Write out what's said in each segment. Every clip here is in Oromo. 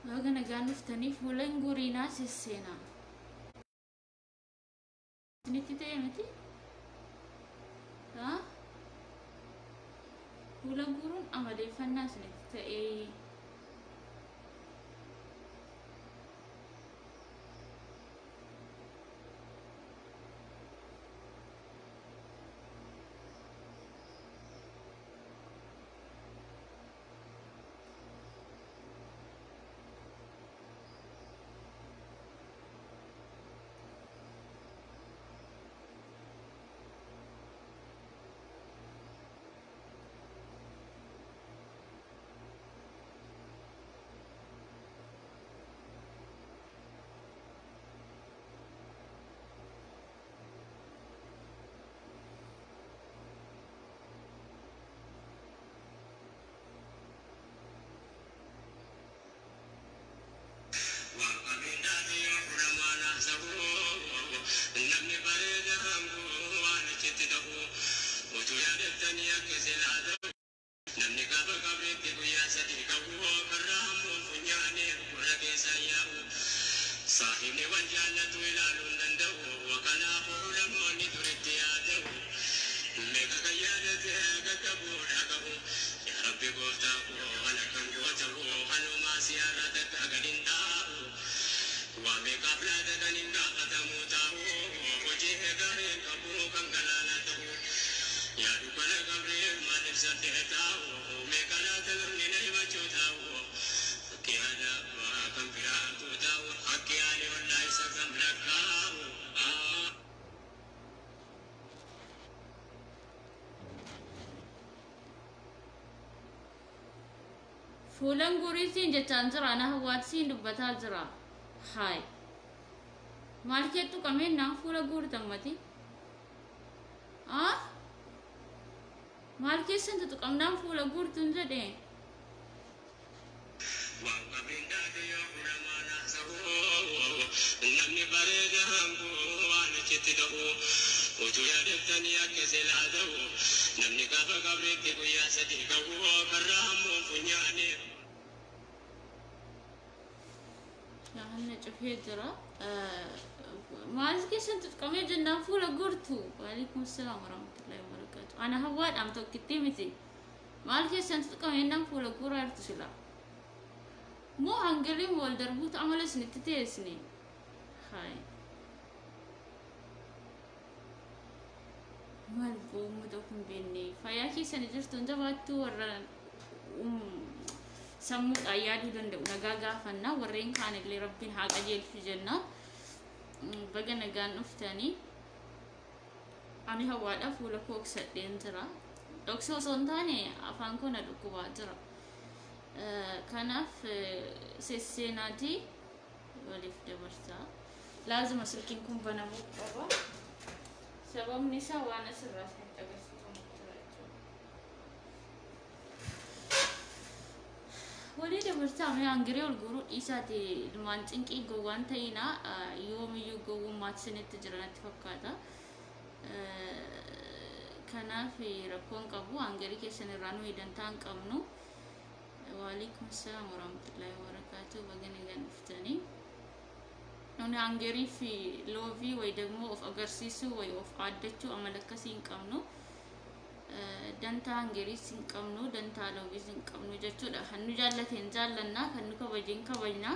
Baga nagaan dhuftanii fuula hin guuriinaa sesseenaa. Isinitti ta'e miti? Haa? Fuula guuruun amaleeffannaa isinitti ta'ee. Namni bareeda hanguu waan achitti ta'u utuu yaadattanii akka silaa ta'u namni gaafa qabreetti guyyaa sadii qabu karraa hammuun funyaanii gurra keessa yaa'u saahibni wal jaallatu ilaaluu hin danda'u kanaafuu namoonni duritti yaada'u meeqa kan yaadate gaggabuudha qabu yaa rabbi gooftaa koo waan akkam goota'u hanumaa siyaarra takka gad hin taa'u waa meeqaaf laata kan hin gaafatamu taa'u hojii gaariin qabu kan galaana ta'u yaa dukkana qabree maal ibsadhee taa'u meeqa laata namni na himachuu taa'u akki haadha abbaa kan biraatu taa'u akki haadhi ollaa isa kan lakkaa'u. Fuulan guuriitiin jechaan jira na hawwaatisiin dubbataa jira. Haay. Maal keettu qabeen naan fuula guurtan mati? Ah? Maal keessan tutuqamnaan fuula guurtuun jedhe? Waan qabriin taate yoo ulamaan haasa'u namni bareeda hanguu waan achitti ta'u utuu yaadattanii akka silaa ta'u namni gaafa qabreetti guyyaa sadii qabu karraa hammuun funyaanii. Shahanna cufee jira. Maal keessan tutuqamee jennaan fuula guurtu? Waalaikum salaam warahmatullahi wabarakatuh. Ana hawwaadhaam tokkittii miti. Maal keessan tutuqamee jennaan fuula guuraa jirtu silaa? Moo hangaliin wal darbuutu amala isinitti ta'e isiniin? Haay. Maal uummata of hin beekne fayyaa keessan jirtu hin jabaattu warra sammuudhaan yaaduu danda'u nagaa gaafanna warreen kaan illee rabbiin haa qajeelchu jenna. Baga nagaan dhuftanii ani hawwaadha fuula koo dhoksadheen jira. Dhoksoo osoo hin taane afaan koo na dhukkubaa jira. Kanaaf sesseenaatii waliif dabarsaa. Laazima silkiin kun banamuu qaba. Sababni isaa waan asirraa isinitti agarsiifamu jira jechuudha. Walii dabarsaa mee hangiree ol guuruu dhiisaati ilmaan cinqii gowwaan ta'inaa yoomiyyuu gowwummaatti isinitti jira natti fakkaata. Kanaaf rakkoon qabu hangarii keessan irraa nuyi dantaa hin qabnu. Waalaikum salaam warahmatullahi wabarakatuh. Baga nagaan dhuftanii. Nuni hangarii fi loovii wayi ደግሞ of agarsiisuu wayi of aaddachuu amala akkasii hin qabnu. Dantaa hangariis hin qabnu, dantaa looviis hin qabnu jechuudha. Kan nu jaallate hin jaallanna, kan nu kabaje hin kabajna.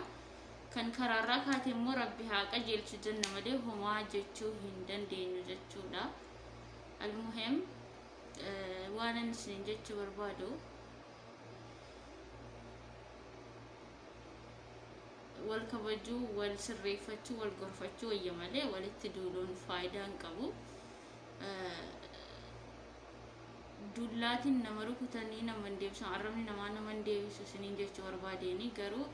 Kan karaarraa kaate immoo rabbi haa qajeelchu jenna malee homaa jechuu hin dandeenyu jechuudha. Almuhim waan inni isin jechuu barbaadu wal kabajuu, wal sirreeffachuu, wal gorfachuu wayya malee walitti duuluun faayidaa hin qabu. Dullaatiin nama rukutanii nama hin deebisan, arrabni namaa nama hin deebisu isiniin jechuu barbaadeenii garuu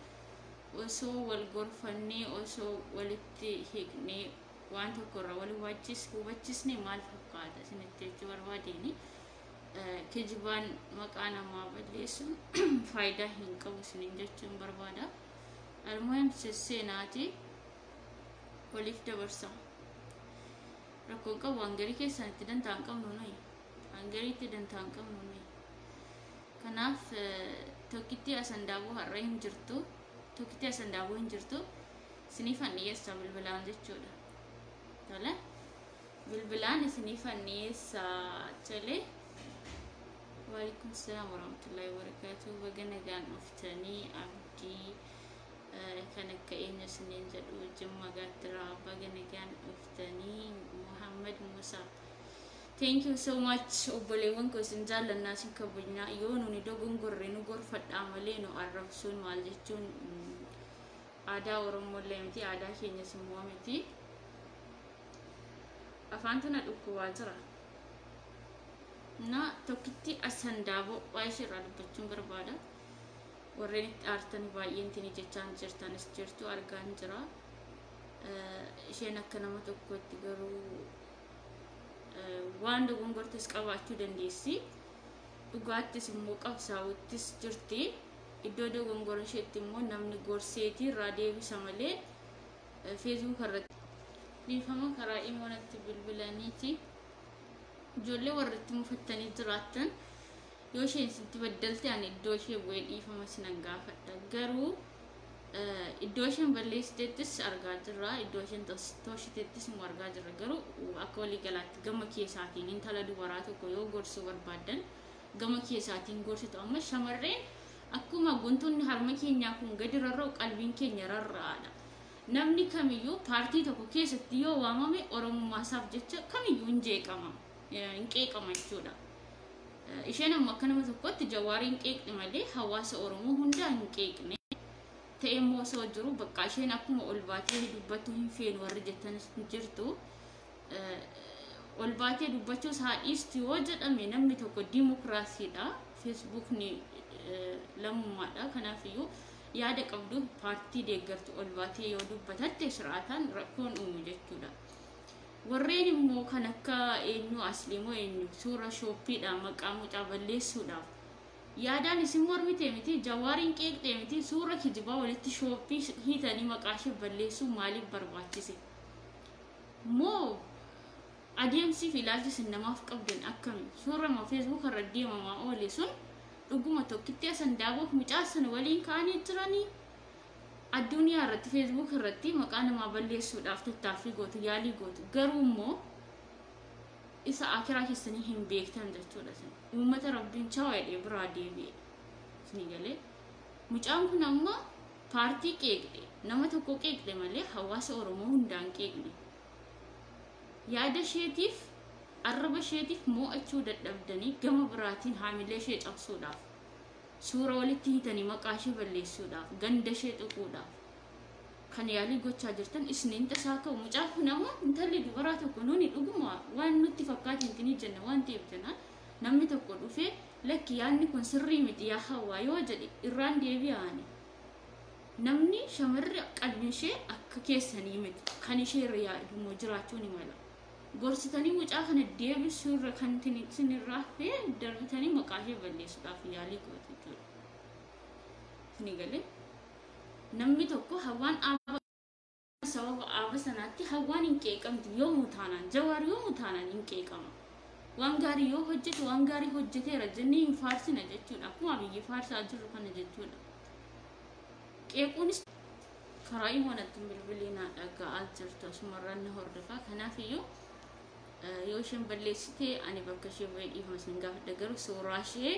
osoo wal gorfannee osoo walitti hiiqnee waan tokko irraa wal hubachisne maal fakkaata isinitti jechuu barbaadeenii kijibaan maqaa namaa balleessuun faayidaa hin qabu isiniin jechuun barbaada. Almuhim sesseenaati waliif dabarsa. Rakkoon qabu hangarii keessan itti dantaa hin qabnu nuyi. Hangariitti dantaa hin qabnu nuyi. Kanaaf tokkittii asandaaboo har'a hin jirtu. Tokkitti asandaaboo hin jirtu. Isiniifan dhiyeessa bilbilaan jechuudha. Tole. Bilbilaan isiniifan dhiyeessa tole. Waalaikum salaam warahmatullahi wabarakatuh. Baga nagaan dhuftanii abdii kan akka eenyu isiniin jedhu Jimma Gaattiraa baga nagaan dhuftanii Muhammad Musa. Thank you so much obboleewwan koo isin jaallannaa isin kabajnaa yoo nuni dogongorre nu gorfadhaa malee nu arrabsuun maal jechuun aadaa Oromollee miti aadaa keenyas immoo miti. Afaan tana dhukkubaa jira. Na tokkitti asandaaboo waa'ee ishee irraa dubbachuun barbaada. Warreen itti aartan baay'een tini jechaan jirtanis jirtu argaan jira. Isheen akka nama tokkotti garuu waan dogongortes qabaachuu dandeessi. Dhugaattis immoo qabsaa'uttis jirti. Iddoo dogongora isheetti immoo namni gorseetii irraa deebisa malee feesbuuk irratti dhiifama karaa imo natti bilbilaniiti. Ijoollee warra itti mufattanii jiraattan yoo isheen sitti baddalte ani iddoo ishee bu'ee dhiifama sinan gaafadha. Garuu iddoo isheen balleessiteettis argaa jirra. Iddoo isheen tolchiteettis immoo argaa jirra. Garuu akka waliigalaatti gama keessaatiin intala dubaraa tokko yoo gorsuu barbaaddan gama keessaatiin gorsitu. Amma shamarreen akkuma guntunni harma keenyaa kun gadi rarra'u qalbiin keenya rarra'aadha. Namni kamiyyuu paartii tokko keessatti yoo waamame Oromummaa isaaf jecha kamiyyuu hin jeeqama. Hin qeeqama jechuudha. Isheen ammoo akka nama tokkotti Jawaariin hin qeeqne malee hawaasa Oromoo hundaa hin qeeqne. Ta'e immoo osoo jiru bakka isheen akkuma ol baatee dubbattu hin feenu warri jettanis jirtu. Ol baatee dubbachuus haa dhiistu yoo jedhame namni tokko dimokiraasiidha. Feesbuukni lammummaadha. Kanaafiyyuu yaada qabdu paartii deeggartu ol baatee yoo dubbatatte siraataan rakkoon uumu jechuudha. Warreen immoo kan akka eenyu asliimoo eenyu suura shooppiidhaan maqaa mucaa balleessuudhaaf yaadaan isin mormite miti Jawaariin qeeqxee miti suura kijibaa walitti shooppii hiitanii maqaa ishee balleessuu maaliif barbaachise? Moo adeemsi fi ilaalchi isin namaaf qabdan akkami? Suura moo feesbuuk irra deemamaa oole sun dhuguma tokkitti asandaaboof mucaa sana waliin ka'anii jiranii? Addunyaa irratti feesbuuk irratti maqaa namaa balleessuudhaaf tattaaffii gootu yaalii gootu garuu immoo isa akiraa keessanii hin beektan jechuudha. Uummata rabbiin chawa jedhee biraa deebi'e. Isinii galee mucaan kun amma paartii qeeqxe nama tokko qeeqxe malee hawaasa Oromoo hundaan qeeqne. Yaada isheetiif arraba isheetiif mo'achuu dadhabdanii gama biraatiin haamilee ishee cabsuudhaaf suura walitti hiitanii maqaa ishee balleessuudhaaf ganda ishee tuquudhaaf kan yaalii gochaa jirtan isiniin tasaa ka'u. Mucaan kun amma intalli dubaraa tokko nuni dhuguma waan nutti fakkaate hin jenna waan ta'eef jennaan namni tokko dhufee lakki yaadni kun sirrii miti yaa hawaa yoo jedhe irraan deebi'aani. Namni shamarri qalbiin ishee akka keessanii miti kan ishee irra yaadu immoo jiraachuu ni mala. Gorsitanii mucaa kana deebisuu irra kan isinirraa hafee darbitanii maqaa ishee balleessuudhaaf yaalii gootu jechuudha. Isinii galee namni tokko hawaan aaba sababa aaba sanaatti hawaan hin qeeqamtu yoomuu taanaan Jawaar yoomuu taanaan hin qeeqama. Waan gaarii yoo hojjete waan gaarii hojjeteera jennee hin faarsina jechuudha. Akkuma biyyi faarsaa jirru kana jechuudha. Qeequunis karaa imo natti bilbiliinaa dhaga'aa jirtu asumarraan na hordofaa. Kanaafiyyuu yoo isheen balleessite ani bakka ishee bu'ee dhiifama isin gaafadha. Garuu suuraa ishee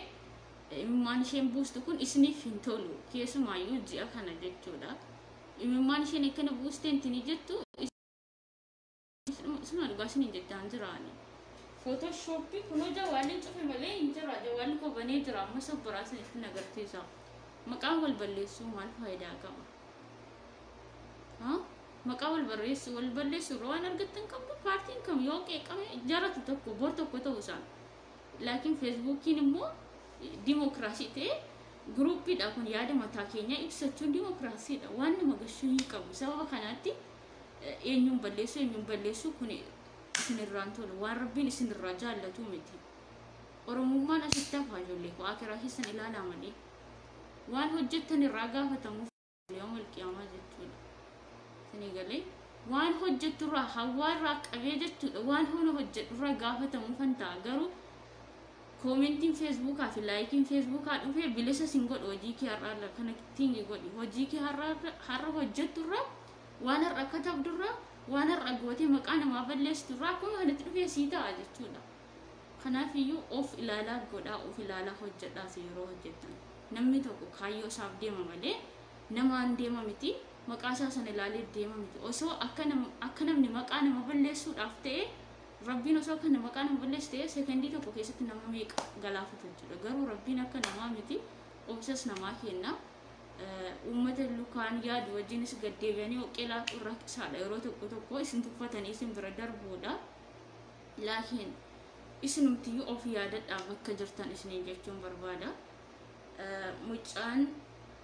imimmaan isheen buustu kun isiniif hin tolu. Keessumaayyuu ji'a kana jechuudha. Imimmaan isheen akkana buustee intini jettu isuma dhugaa isiniin jechaan jiraani. Footooshooppii kunoo jawaalli cufe malee hin jira. Jawaalli koo banee jira. Amma sobboraa isinitti agarsiisa. Maqaan wal balleessuu maal faayidaa qaba? Maqaa wal barreessuu wal balleessuu irra waan argattan qabdu paartiin kam yoo qeeqame jaratu tokko bor tokko ta'uu isaan. Laakiin feesbuukiin immoo dimokiraasii ta'ee guruuppiidha kun yaada mataa keenyaa ibsachuun dimokiraasiidha. Waan nama gashuu hin qabu. Sababa kanaatti eenyuun balleessuu eenyuun balleessuu kun isinirraan tolu waan rabbiin isinirraa jaallatu miti. Oromummaan asitti hafaa ijoollee koo akiraa keessan ilaalaa malee waan hojjettan irraa gaafatamuuf yoomul qiyaamaa jechuudha. Isinii galee waan hojjetturraa hawaa irraa qabee jechuudha waan hona hojjedhurraa gaafatamuuf kan ta'a garuu Commentiin Facebookaa fi likeiin Facebookaa dhufee bilisa sin godhu. Hojii kee har'aa kana ittiin godhi. Hojii kee har'a hojjetturra, waan har'a katabdurra, waan har'a gootee maqaa namaa balleessiturra akkuma kanatti dhufee sii ta'a jechuudha. Kanaafiyyuu of ilaalaa godhaa, of ilaalaa hojjedhaas yeroo hojjettan. Namni tokko kaayyoo isaaf deema malee namaan deema miti, maqaa isaa sana ilaalee deema miti. Osoo akka namni maqaa nama balleessuudhaaf ta'e, Rabbiin osoo akka maqaa nama balleessu ta'e, sekondii tokko keessatti nama meeqa galaafata jechuudha. Garuu Rabbiin akka namaa miti, obsas namaa kenna. Uummata lukaan yaadu wajjinis gaddeebi'anii dhoqqee laaquun rakkisaadha. Yeroo tokko tokko isin tuffatanii isin bira darbuudha. Laakiin isinumtiyyuu of yaadadhaa bakka jirtan isiniin jechuun barbaada. Mucaan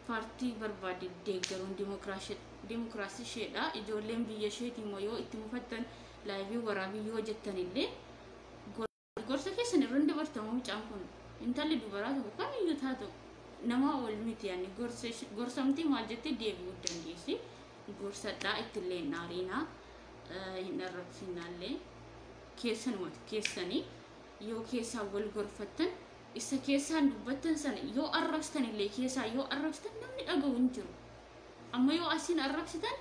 paartii barbaade deeggaruun dimokiraasii isheedha. Ijoolleen biyya isheetii immoo yoo itti mufattan, live waraabii yoo jettan illee, gorsa keessan irra hin dabartamu. Mucaan kun intalli dubaraa tokko kamiyyuu taatu nama ol miti, yaani gorsamtii maal jettee deebi'uu dandeessi. Gorsadhaa, ittillee hin aariinaa, hin arrabsinaallee. Keessanumatu keessanii yoo keessaa wal gorfattan, isa keessaan dubbattan sana yoo arrabsitan illee, keessaa yoo arrabsitan namni dhaga'u hin jiru. Amma yoo asiin arrabsitan,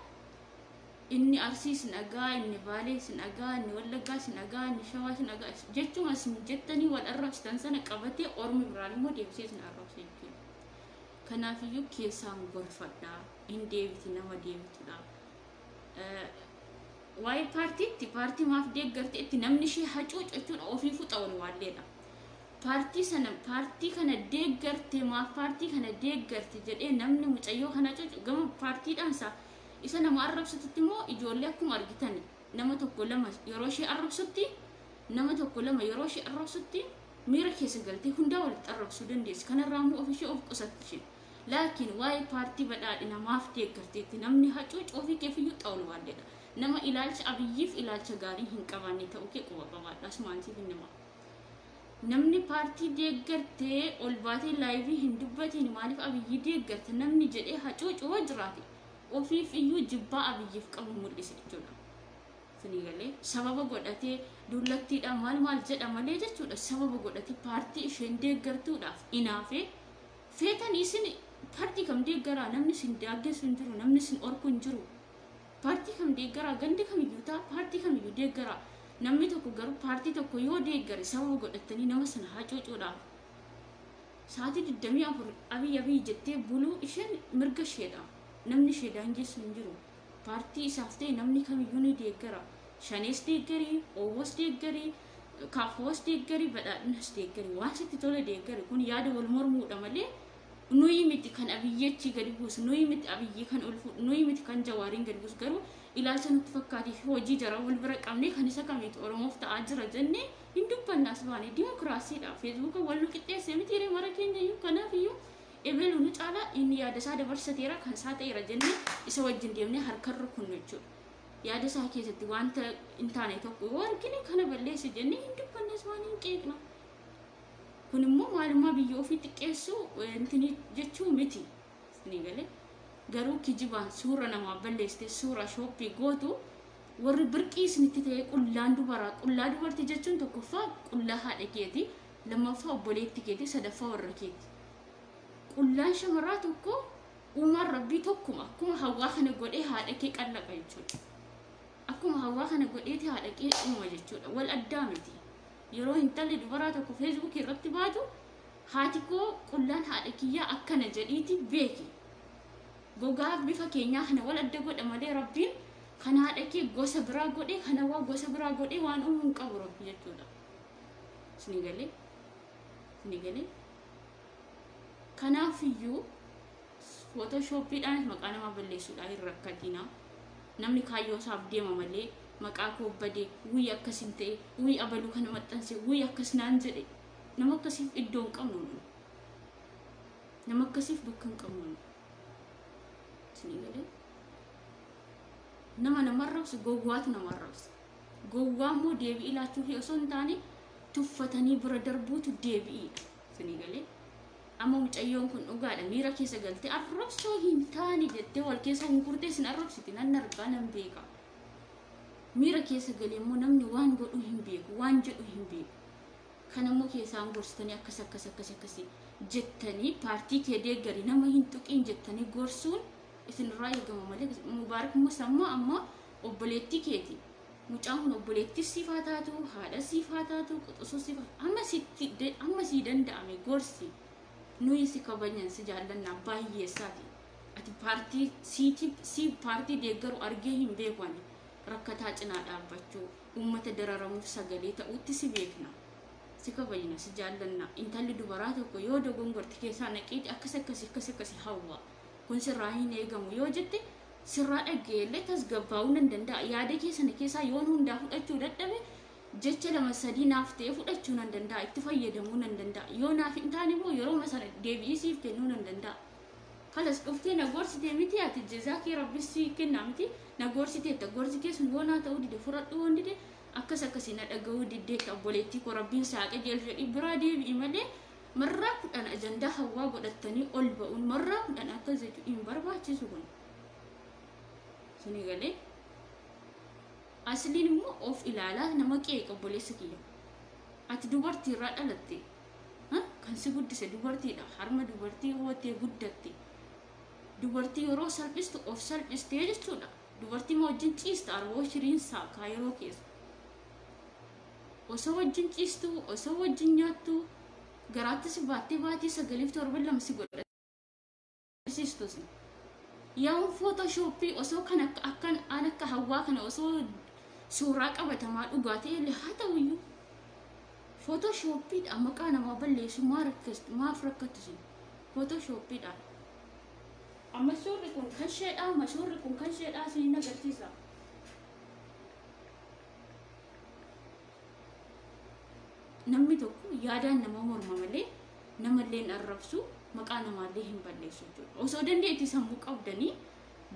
inni Arsii sin dhagaa, inni Baalee sin dhagaa, inni Wallaggaa sin dhagaa, inni Shawaa sin dhagaa jechuun isin jettanii wal arrabsitan sana qabatee ormi biraan immoo deebisee sin arrabsa jechuudha. Kanaafiyyuu keessaan gorfadhaa, hin deebiti, nama deebitudha. Waa'ee paartiitti, paartii maaf deeggarte itti namni ishee hacuucu jechuudha, ofii fuxa wal waalleedha. Paartii sana, paartii kana deeggarte, maaf paartii kana deeggarte jedhee namni mucayyoo kana hacuucu gama paartiidhaansa isa nama arrabsatutti immoo ijoollee akkuma argitan nama tokko lama yeroo ishee arrabsutti, nama tokko lama yeroo ishee arrabsutti miira keessa galtee hundaa walitti arrabsuu dandeessi. Kanarraa immoo ofishee of qusatti isheen. Laakiin waa'ee paartii Badhaadhina maaf deeggarteetti namni hacuucu ofii keefiyyuu xawul waalleedha. Nama ilaalcha Abiyyiif ilaalcha gaarii hin qabaanne ta'uu kee quba qabaadha. Asumaan siif hin hima. Namni paartii deeggartee ol baatee live hin dubbatiin, maaliif Abiyyii deeggarte namni jedhee hacuucu yoo jiraate, ofiif iyyuu jibbaa Abiyyiif qabu mul'isa jechuudha. Isinii galee? Sababa godhatee dullattiidha maal maal jedha malee jechuudha. Sababa godhatee paartii isheen deeggartuudhaaf inaafee feetan, isin paartii kam deeggaraa, namni isin daaggessu hin jiru, namni isin orku hin jiru. Paartii kam deeggaraa, gandi kamiyyuu ta'a, paartii kamiyyuu deeggaraa. Namni tokko garuu paartii tokko yoo deeggare, sababa godhatanii nama sana hacuucuudhaaf sa'aatii 24 Abiy Abiy jettee buluu isheen mirga isheedha. Namni ishee daangessu hin jiru. Paartii isaaf ta'e namni kamiyyuu ni deeggara. Shanees deeggarii, Oowwas deeggarii, Kaafoos deeggarii, Badhaadhinas deeggarii. Waan sitti tole deeggari. Kun yaada wal mormuudha malee nuyi miti kan Abiyyi achii gadi buusu, nuyi miti Abiyyi kan ol fuudhu, nuyi miti kan Jawaariin gadi buusu. Garuu ilaalcha nutti fakkaatee fi hojii jara wal bira qabnee kan isa kamiitu Oromoof ta'aa jira jennee hin dubbanna as baane. Dimokiraasiidha. Facebooka wal nu qixxeessee miti hiree mara keenya iyyuu. Kanaaf iyyuu ebelu nu caalaa inni yaada isaa dabarsateera, kan isaa ta'eera jennee isa wajjin deemnee harka rukunnu jechuudha. Yaada isaa keessatti wanta hin taane tokko yoo argine, kana balleesse jennee hin dubbannes, waan hin qeeqna. Kun immoo maalummaa biyya ofii xiqqeessuu intini jechuu miti. Isinii galee? Garuu kijibaan suura namaa balleessite, suura shooppii gootu, warri birqii isinitti ta'ee qullaan dubaraa, qullaa dubartii jechuun tokkoffaa qullaa haadha keeti, lammaffaa obboleetti keeti, sadaffaa warra keeti. Qullaan shamarraa tokko, uumaan Rabbii tokkuma. Akkuma hawwaa kana godhee haadha kee qallaqa jechuudha. Akkuma hawwaa kana godheeti haadha kee uuma jechuudha. Wal addaa miti. Yeroo intalli dubaraa tokko Facebookii irratti baatu, haati koo, qullaan haadha kiyyaa akkana jedhiiti beeki. Gogaa bifa keenyaa kana wal adda godha malee Rabbiin kan haadha kee gosa biraa godhee, kan hawwaa gosa biraa godhee waan uumuu hin qabu Rabbi jechuudha. Isinii galee? Isinii galee? Kanaafiyyuu Photoshoppiidhaanis maqaa namaa balleessuudhaan hin rakkatina. Namni kaayyoo isaaf deema malee maqaa koo bade, wii akkas hin ta'e, wii abaluu kana maxxanse, wii akkas naan jedhe. Nama akkasiif iddoo hin qabnu nuyi. Nama akkasiif bakka hin qabnu nuyi. Isinii galee? Nama nama arrabsu gowwaatu nama arrabsa. Gowwaa immoo deebi'ii laachuu fi osoo hin taane tuffatanii bira darbuutu deebi'iidha. Isinii galee? Amma mucayyoon kun dhugaadha, miira keessa galtee arrabsoo hin taane jettee wal keessa hunkurtee sin arrabsiti, nan argaa, nan beeka. Miira keessa galee immoo namni waan godhu hin beeku, waan jedhu hin beeku. Kanammoo keessaan gorsitanii akkas akkas akkas akkasii jettanii paartii kee deeggarii nama hin tuqiin jettanii gorsuun isinirraa eegama malee. Mubaarak Musammaa amma obboleettii keeti. Mucaan kun obboleettii siif haa taatu, haadha siif haa taatu, quxisuu siif amma sii danda'ame gorsi. Nuyi si kabajan, si jaallannaa baay'eessaati. Ati paartii si paartii deeggaru argee hin beeku ani. Rakkataa cinaa dhaabbachuu, uummata dararamuuf sagalee ta'utti si beekna. Si kabajna, si jaallanna. Intalli dubaraa tokko yoo dogongorti keessaa naqiiti akkas akkasii akkas akkasii hawwa. Kun sirraa hin eegamu yoo jette sirraa dhaggeellee tasgabbaa'uu nan danda'a. Yaada keessan keessaa yoon hundaa fudhachuu dadhabe jecha lama sadii naaf ta'e fudhachuu nan danda'a. Itti fayyadamuu nan danda'a. Yoo naaf hin taane immoo yeroo sana deebi'ii siif kennuu nan danda'a. Kalas dhuftee na gorsitee miti, ati jazaa kee rabbi sii kennaa miti, na gorsiteetta. Gorsi kee sun yoo naa ta'uu dide, fudhadhuu waan dide, akkas akkasii na dhaga'uu diddeetta, obboleettii koo rabbiin saaqee jeelfedhi biraa deebi'i malee marraa 10 ajandaa hawwaa godhattanii ol ba'uun marraa 10 akkas jechuun hin barbaachisu kun. Suni galee asliin immoo of ilaalaa nama qeeqa. Obboleessa kiyya, ati dubartiirraa dhalatte, kan si guddise dubartiidha, harma dubartii hootee guddatte. Dubartii yeroo salphistu of salphistee jechuudha. Dubartii ma wajjin ciista arboo shiriin saakaa yeroo keessa osoo wajjin ciistu, osoo wajjin nyaattu, garaattis baattee baatii 9f torban 2 si godhasiistus. Yaa'uun Photoshopii osoo kan akka akkan an akka hawwaa kana osoo suuraa qabatamaa dhugaa ta'e illee haa ta'uyyuu, Photoshopiidha maqaa namaa balleessu maaf rakkattu isin Photoshopiidha? Amma suurri kun kan isheedha, amma suurri kun kan isheedha isin agarsiisa. Namni tokko yaadaan nama morma malee namallee hin arrabsu, maqaa namaallee hin balleessu jechuudha. Osoo dandeettii sammuu qabdanii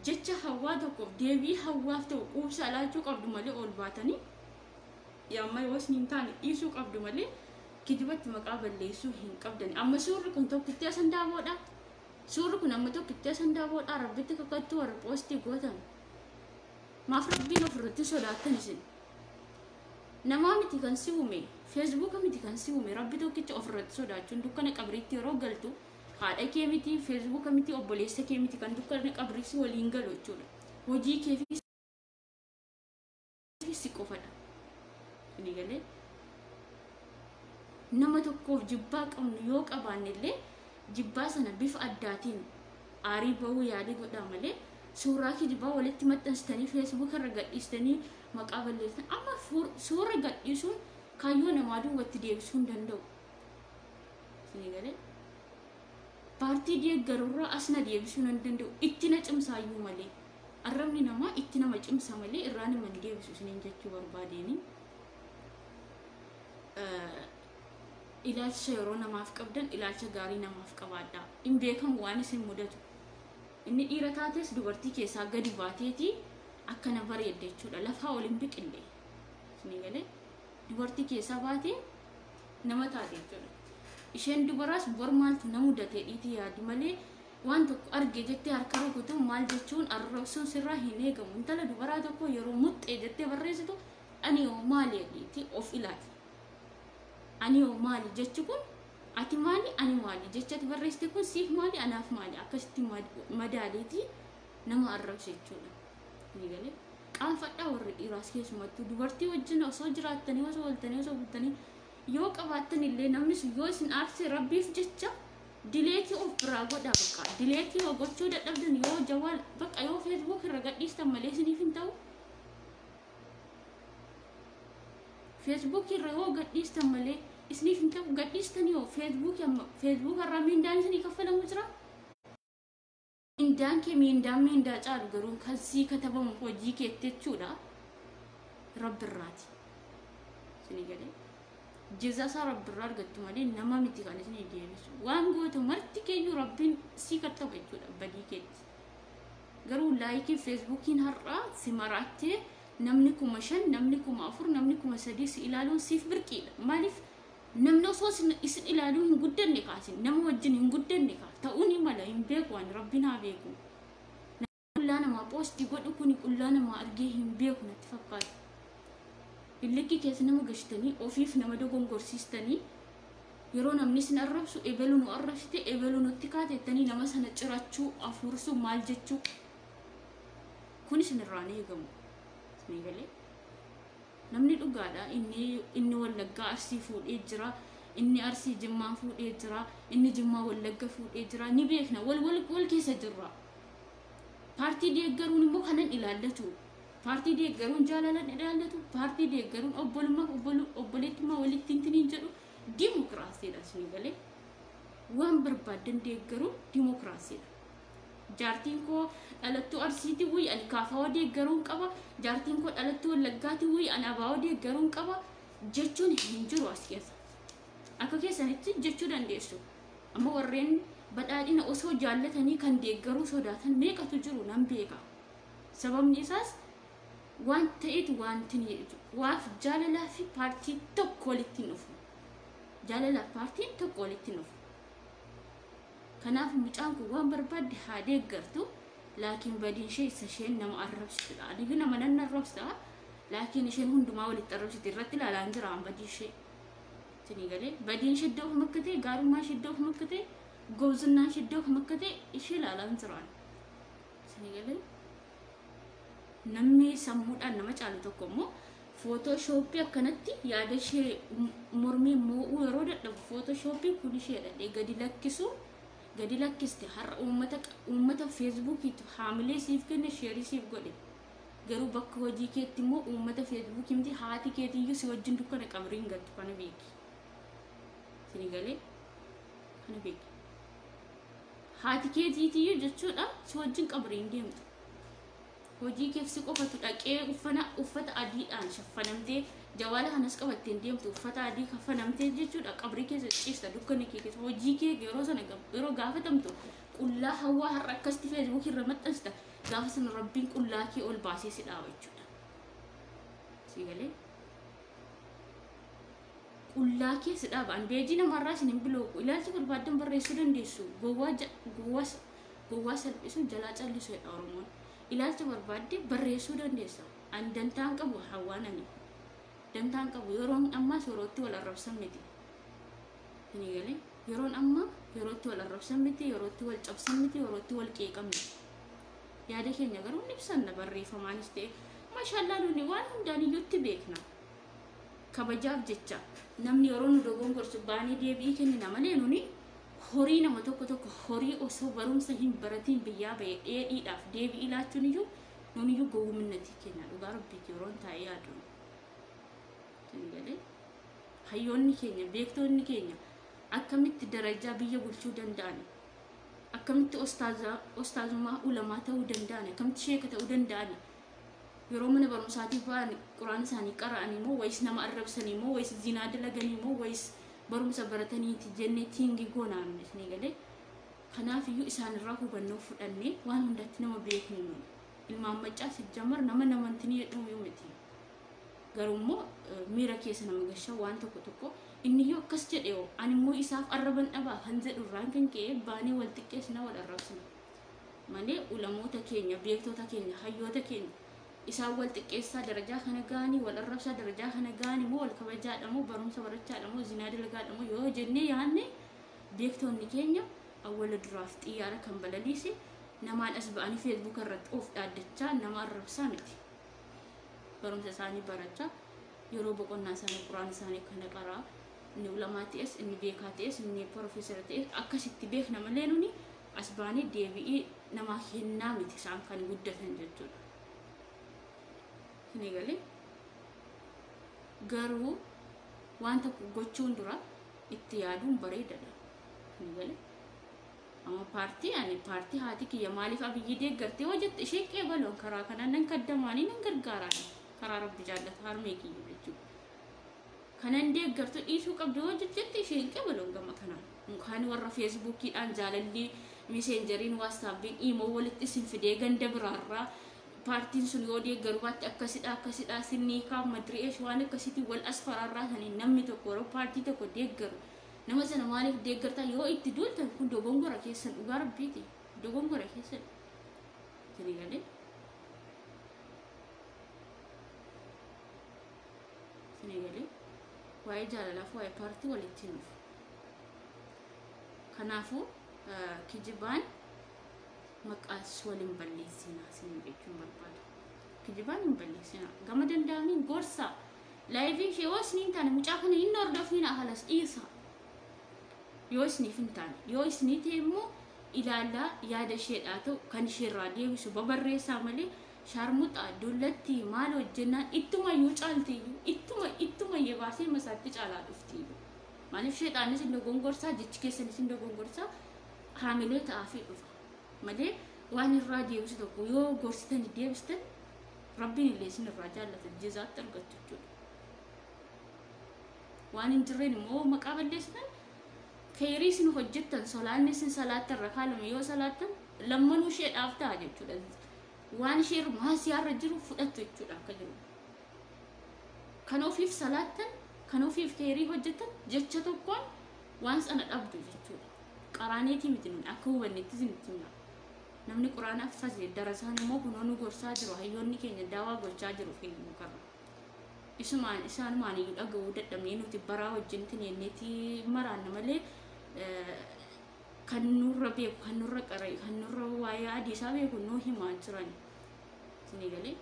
jecha hawwaa tokkoof deebii hawwaaf ta'u quubsaa laachuu qabdu malee ol baatanii yaamma yoo isin hin taane dhiisuu qabdu malee kijibatti maqaa balleessuu hin qabdani. Amma suurri kun tokkitti asan daaboodha. Suurri kun amma tokkitti asan daaboodha. Rabbitti kakattuu warra poostii gootan. Maaf rabbiin ofirratti sodaattan isin? Namaa miti kan si uume, Feesbuuka miti kan si uume, rabbi tokkicha ofirratti sodaachuun dukkana qabriitti yeroo galtu haadha kee miti, Feesbuuka miti, obboleessa kee miti kan dukkana qabrii si waliin galu jechuudha. Hojii kee fi si qofadha. Inni galee nama tokkoof jibbaa qabnu yoo qabaanne illee jibbaa sana bifa addaatiin aarii bahuu yaalii godhaa malee suuraa kijibaa walitti maxxansitanii Feesbuuk irra gadhiistanii maqaa balleessitan. Amma suura gadhiisuun kaayyoo namaa duubatti deebisuu hin danda'u. Isinii galee paartii deeggarurraa as na deebisuu hin danda'u. Itti na cimsaayyuu malee. Arrabni namaa itti nama cimsa malee irraa nama hin deebisu isiniin jechuu barbaadeeni. Ilaalcha yeroo namaaf qabdan ilaalcha gaarii namaaf qabaadhaa. Hin beekamu waan isin mudatu. Inni dhiira taates dubartii keessaa gadi baateeti akkana bareedde jechuudha. Lafaa ol hin biqille. Isinii galee dubartii keessaa baatee nama taate jechuudha. Isheen dubaraas bor maaltu na mudate dhiitii yaadi malee waan tokko arge jettee harka rukutu maal jechuun arrabsuun sirraa hin eegamu. Intala dubaraa tokko yeroo muxxee jettee barreessitu ani hoo maali jedhiiti of ilaali. Ani hoo maali jechi kun, ati maali, ani maali, jecha ati barreessite kun siif maali, anaaf maali, akkasitti madaaliitii nama arrabsu jechuudha. Ni galee qaanfadhaa warri dhiiraas, keessumattuu dubartii wajjin osoo jiraattanii, osoo ooltanii, osoo bultanii yoo qabaattan illee namni sun yoo isin aarse rabbiif jecha delete of biraa godhaa. Bakka delete yoo gochuu dadhabdan yoo jawaal bakka yoo Facebook irra gadhiistan malee isiniif hin ta'u. Facebook irra yoo gadhiistan malee isiniif hin ta'u. Gadhiistan yoo Facebook, amma Facebook irraa miindaan isinii kaffalamu jira. Miindaan kee miindaan miindaa caalu garuu kan sii katabamu hojii keetti jechuudha. Rabbirraati. Isinii galee jazaa isaa rabbirraa argattu malee nama miti kan isinii deebisu. Waan gootu marti keeyyuu rabbiin sii kattaba jechuudha badii keetti. Garuu likeiin Feesbuukiin har'aa si maraattee namni 5000, namni 4000, namni 3000 si ilaaluun siif birqiidha. Maaliif namni osoo isin ilaaluu hin guddanne kaasin nama wajjin hin guddanne kaa ta'uu ni mala, hin beeku waan rabbiin haa beeku. Qullaa namaa poostii godhu kuni qullaa namaa argee hin beeku natti fakkaata. Illikki keessa nama gashtanii ofiif nama dogongorsiistanii yeroo namni isin arrabsu ebelu nu arrabsite ebelu nutti kaatettanii nama sana cirachuu afuursuu maal jechuu kun isin irraan eegamu. Isin galee namni dhugaadha inni Wallaggaa Arsii fuudhee jira, inni Arsii Jimmaa fuudhee jira, inni Jimmaa Wallagga fuudhee jira, ni beekna wal wal wal keessa jirra. Paartii deeggaruun immoo kanan ilaallatu. Paartii deeggaruun jaalalan ilaallatu, paartii deeggaruun obbolummaa obboleettummaa walitti hin jedhu dimokiraasiidha isin galee. Waan barbaaddan deeggaruun dimokiraasiidha. Jaartiin koo dhalattuu Arsiiti wuyi ani Kaafawaa deeggaruun qaba, jaartiin koo dhalattuu Wallaggaati wuyi ani Abaawaa deeggaruun qaba jechuun hin jiru as keessa. Akka keessanitti jechuu dandeessu. Amma warreen badhaadhina osoo jaallatanii kan deeggaruu sodaatan meeqatu jiru nan beeka. Sababni isaas waan ta'etu wanti ni waaf jaalalaa fi paartii tokko walitti hin dhufu. Jaalalaaf paartiin tokko walitti hin dhufu. Kanaaf mucaan kun waan barbaadde haa deeggartu, laakiin badiin ishee isa isheen nama arrabsitudha. Ani nama nan arrabsa, laakiin isheen hundumaa walitti arrabsiti irratti ilaalaan jira badii ishee. Isinii galee badiin ishee iddoo kam akka ta'e, gaarummaa ishee iddoo kam akka ta'e, gobzinnaan ishee iddoo kam akka ta'e ishee ilaalaan jira. Isinii galee namni sammuudhaan nama caalu tokko immoo footooshooppii akkanatti yaada ishee mormii moo'uu yeroo dadhabu footooshooppii kun ishee dhadhee gadi lakkisu gadi lakkiste har'a uummata feesbuukiitu haamilee siif kenne sheerii siif godhe. Garuu bakka hojii keetti immoo uummata feesbuukii miti haati keetiyyuu si wajjin dukkana qabriin galtu kana beeki. Isinii galee kana beeki. Haati keetiitiyyuu jechuudha si wajjin qabriin deemtu. Hojii keef si qofatu dhaqee uffata adiidhaan shaffanamtee jawaala kanas qabattee deemtu uffata adii kaffanamtee jechuudha qabrii keessa ciista dukkana kee keessa hojii kee yeroo sana yeroo gaafatamtu qullaa hawaa har'a akkasitti feesbuukii irra maxxansita gaafa sana rabbiin qullaa kee ol baasee si dhaaba jechuudha. Si galee qullaa kee si dhaaba. An beejii namarraa isin hin bilooku ilaalcha barbaaddan barreessuu dandeessu gowwaa salphisu jalaa callisu jedha Oromoon. Ilaalcha barbaadde barreessuu dandeessa. An dantaan qabu hawaan ani. Dantaan qabu yeroon ammaas yerootti wal arrabsan miti. Isinii galee yeroon ammaa yerootti wal arrabsan miti, yerootti wal cabsan miti, yerootti wal qeeqan miti. Yaada keenya garuu ni ibsanna barreeffamaanis ta'e maashallaa nuni waan hundaan iyyuutti beekna. Kabajaaf jecha namni yeroo nu dogongorsu baanii deebi'ii kennina malee nuni horii nama tokko tokko horii osoo barumsa hin baratiin biyyaa ba'e dheedhiidhaaf deebi'ii laachuun iyyuu nuni iyyuu gowwumminatti kenna dhugaa rabbiiti yeroon taa'ee yaadu. Hayyoonni keenya beektoonni keenya akkamitti darajaa biyya bulchuu danda'an, akkamitti ostaazummaa ulamaa ta'uu danda'an, akkamitti sheeka ta'uu danda'an yeroo mana barumsaatii ba'an quraan isaanii qara'anii moo wayis nama arrabsanii moo wayis zinaa dalaganii moo wayis barumsa barataniiti jennee tiingii goonaan isinii galee. Kanaaf iyyuu isaanirraa hubannoo fudhannee waan hundatti nama beeknu ilmaan maccaa sijjamar nama namantinii jedhamu miti. Garuu immoo miira keessa nama gashaa waan tokko tokko inni iyyuu akkas jedhe hoo ani immoo isaaf arraban dhabaa kan jedhu irraan kan ka'e baanee wal xiqqeessina wal arrabsina malee ulamoota keenya beektota keenya hayyoota keenya isaan wal xiqqeessaa darajaa kana ga'anii wal arrabsaa darajaa kana ga'anii moo wal kabajaadha moo barumsa barachaadha moo zinaa dalagaadha moo yoo jennee yaadne beektonni keenya awwala duraaf xiyyaara kan balaliise namaan as ba'anii feesbuuka irratti of dhaaddachaa nama arrabsaa miti. Barumsa isaanii barachaa yeroo boqonnaa isaanii quraan isaanii kana qaraa inni ulamaa ta'es inni beekaa ta'es inni piroofeesara ta'es akkasitti beekna malee nuni as baanee deebi'ii namaa kennaa miti isaan kan guddatan jechuudha. Isinii galee garuu waan tokko gochuun dura itti yaaduun bareedaadha. Isinii galee amma paartii ani paartii haati kiyya maaliif abiyyi deeggartee hoo jette ishee qeebaloon karaa kanaan nan kaddamaanii nan gargaaraan karaa rabbi jaallatu harmee kiyya jechuudha. Kanan deeggartu dhiisuu qabdu hoo jette isheen qeebaloon gama kanaan. Mukaan warra feesbuukiidhaan jaalalli miseenjeriin waastaappiin iimoo walitti isin fidee ganda biraarraa paartiin sun yoo deeggaru baatte akkasidha akkasidha sinniikaa madri'eesh waan akkasiitiin wal as faraarraatanii namni tokko yeroo paartii tokko deeggaru nama sana maaliif deeggartaa yoo itti duultan kun dogongora keessan dhugaa rabbiiti dogongora keessan isinii galee. Isinii galee waa'ee jaalalaaf waa'ee paartii walitti hin dhufu. Kanaafuu kijibaan maqaas waliin balleessinaa isin jechuun barbaada. Kijibaan hin balleessinaa. Gama danda'amiin gorsaa. Live ishee yoo isin hin taane mucaa kana hin hordofiina, halas dhiisa. Yoo isiniif hin taane, yoo isinii ta'e immoo ilaalaa, yaada isheedhaa ta'u kan isheerraa deebisu babarreessaa malee shaarmuxaa dullatti maal hojjennaan ittuma iyyuu caaltiyyuu ittuma baasee masaatti caalaa dhuftiyyuu. Maaliif sheexaanis hin dogongorsaa, jechi keessanis hin dogongorsaa, haamilee ta'aafii dhufa. Malee waan irraa deebisu tokko yoo gorsitanii deebistan Rabbiin illee isin irraa jaallata, jazaatti argattu jechuudha. Waan hin jirreen immoo maqaa balleessitan, kheyrii isin hojjettan, solaanni isin salaattan rakaalame yoo salaattan lammanuu isheedhaaf ta'a jechuudha. Waan ishee maasiyaarra jiru fudhattu jechuudha akka jiru. Kan ofiif salaattan, kan ofiif kheyrii hojjettan jecha tokkoon waan sana dhabdu jechuudha. Qaraaneetii miti, nuni akka hubannetti isinitti himna. Namni quraana affase darasaan immoo kunoo nu gorsaa jiru, hayyoonni keenya daawaa gochaa jiru Feesbuukarra. Isumaan isaanumaan iyyuu dhaga'uu dadhabnee nuti baraa wajjin tineenneeti maraanna malee kan nurra beeku, kan nurra qara'e, kan nurra waa'ee adii isaa beeku nuu himaa jiran. Isinii galee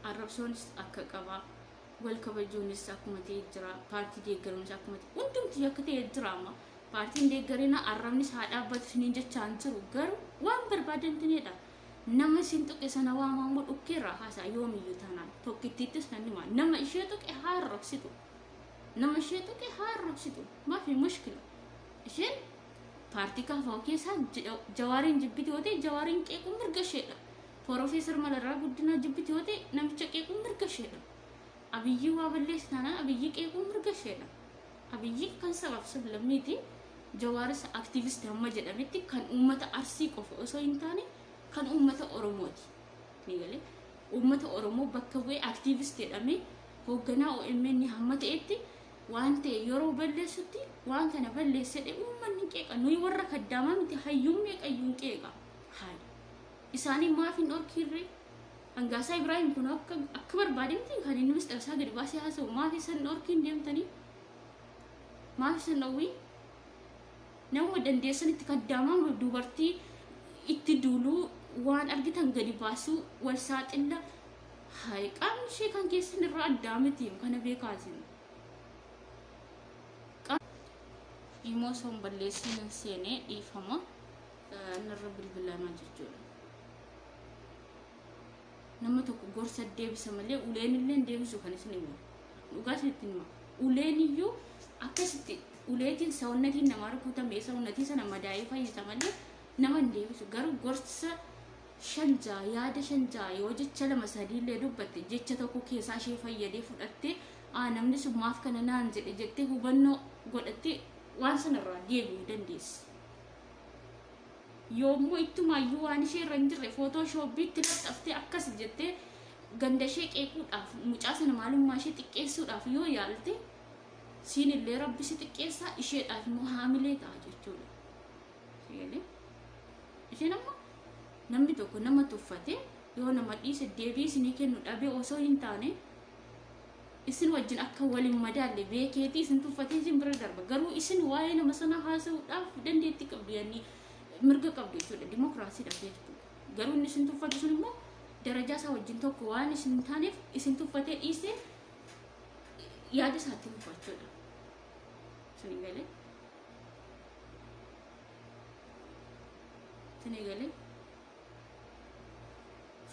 arrabsoonis akka qabaa, wal kabajuunis akkuma ta'e jira, paartii deeggaruunis akkuma ta'e, hundumti akka ta'e jira. Amma paartiin deeggarina arrabnis haa dhaabbatu isiniin jechaan jiru, garuu waan barbaadantinidha. Nama isin tuqe sana waamaa immoo dhukkeerraa haasaa yoomiyyuu taanaan tokkittiittis kan himaa, nama ishee tuqe haa arrabsitu. Nama ishee tuqe haa arrabsitu. Maafi mushkila. Isheen paartii KFO keessaa Jawaariin jibbiti yoo ta'e Jawaariin qeequun mirga isheedha. Piroofeesar Mararaa Guddinaa jibbiti yoo ta'e namicha qeequun mirga isheedha. Abiyyi waa balleessi taanaan Abiyyi qeequun mirga isheedha. Abiyyi kan sabaaf sablammiiti. Jawaaris aktiivistii hamma jedhametti kan uummata Arsii qofa osoo hin taane kan uummata Oromooti. Ni galee uummata Oromoo bakka bu'ee aktiivistii jedhamee hoogganaa OMN hamma ta'etti waan ta'e yeroo balleessutti waan kana balleessedhe uummanni qeeqa. Nuyi warra kaddaamaa miti, hayyuun meeqayyuun qeeqa. Haali. Isaanii maaf hin dhorkiirree? Hangaasaa Ibraahim kun akka barbaade miti kan inni mistira isaa gadi baasee haasa'u, maaf isan dhorkiin deemtanii? Maaf isan dhowwii? Nama dandeessanitti kaddaamaa dubartii itti duuluu, waan argitan gadi baasuu, wal saaxilla. Hayi, qaamni ishee kan keessan irraa addaa miti, kana beekaasin. Immoo osoo hin balleessin hin seenee, dhiifama, narra bilbilamaa jechuudha. Nama tokko gorsa deebisa malee uleen illee hin deebisu kan isin himu. Dhugaa isinitti hima. Uleen iyyuu akkasitti uleetiin sawunnatiin namaa rukutame sawunnatii sana madaa'ee fayyisa malee nama hin deebisu. Garuu gorsa shan ja'a, yaada shan ja'a yoo jecha lama sadii illee dubbatte, jecha tokko keessaa ishee fayyadee fudhattee, aa namni sun maaf kana naan jedhe jettee hubannoo godhattee waan sanarraa deebi'uu dandeessi. Yommuu ittumaayyuu waan ishee irra hin jirre Photoshoppiitti laxxaftee akkas jettee ganda ishee qeequudhaaf, mucaa sana maalummaa ishee xiqqeessuudhaaf yoo yaalte, siin illee Rabbi si xiqqeessaa, isheedhaaf immoo haamilee ta'a jechuudha. Sigalee? Isheen amma namni tokko nama tuffate yoo nama dhiise deebii isinii kennu dhabee osoo hin taane isin wajjin akka waliin madaalle beekeetii isin tuffatee isin bira darba. Garuu isin waa'ee nama sanaa haasa'uudhaaf dandeettii qabdu, yaani mirga qabdu jechuudha. Dimokiraasiidha jechuudha. Garuu inni isin tuffatu sun immoo darajaa isaa wajjin tokko waan isin hin taaneef isin tuffatee dhiisee yaada isaatti tuffachuudha. Isin galee? Isin galee?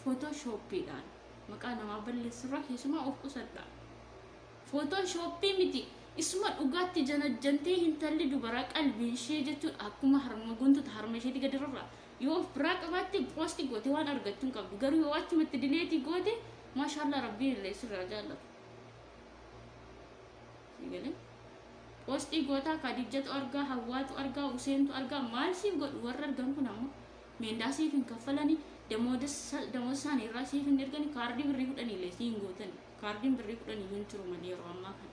Photoshoppiidhaan maqaa namaa balleessurraa keessumaa of qusadhaa. Photoshop miti, isuma dhugaatti janajjantee hintalli dubaraa qalbiin ishee jechuudha akkuma harma guntuta harma isheetti gadi rarra'a. Yoo of biraa qabaatte post goote waan argachuu hin qabdu. Garuu yoo achumatti delete goote, maashaallah, Rabbiin illee sirraa jaallata. Sigalee? Post gootaa Kadijjatu argaa, Hawwaatu argaa, Useentu argaa, maal siif godhu warra argan kun? Ammoo meendaa siif hin kaffalanii, damooza isaanii irraa siif hin ergani, kaardii birrii 10 illee siin gootani. Kaardiin birrii 10 iyyuu hin jiru malee yeroo ammaa kana.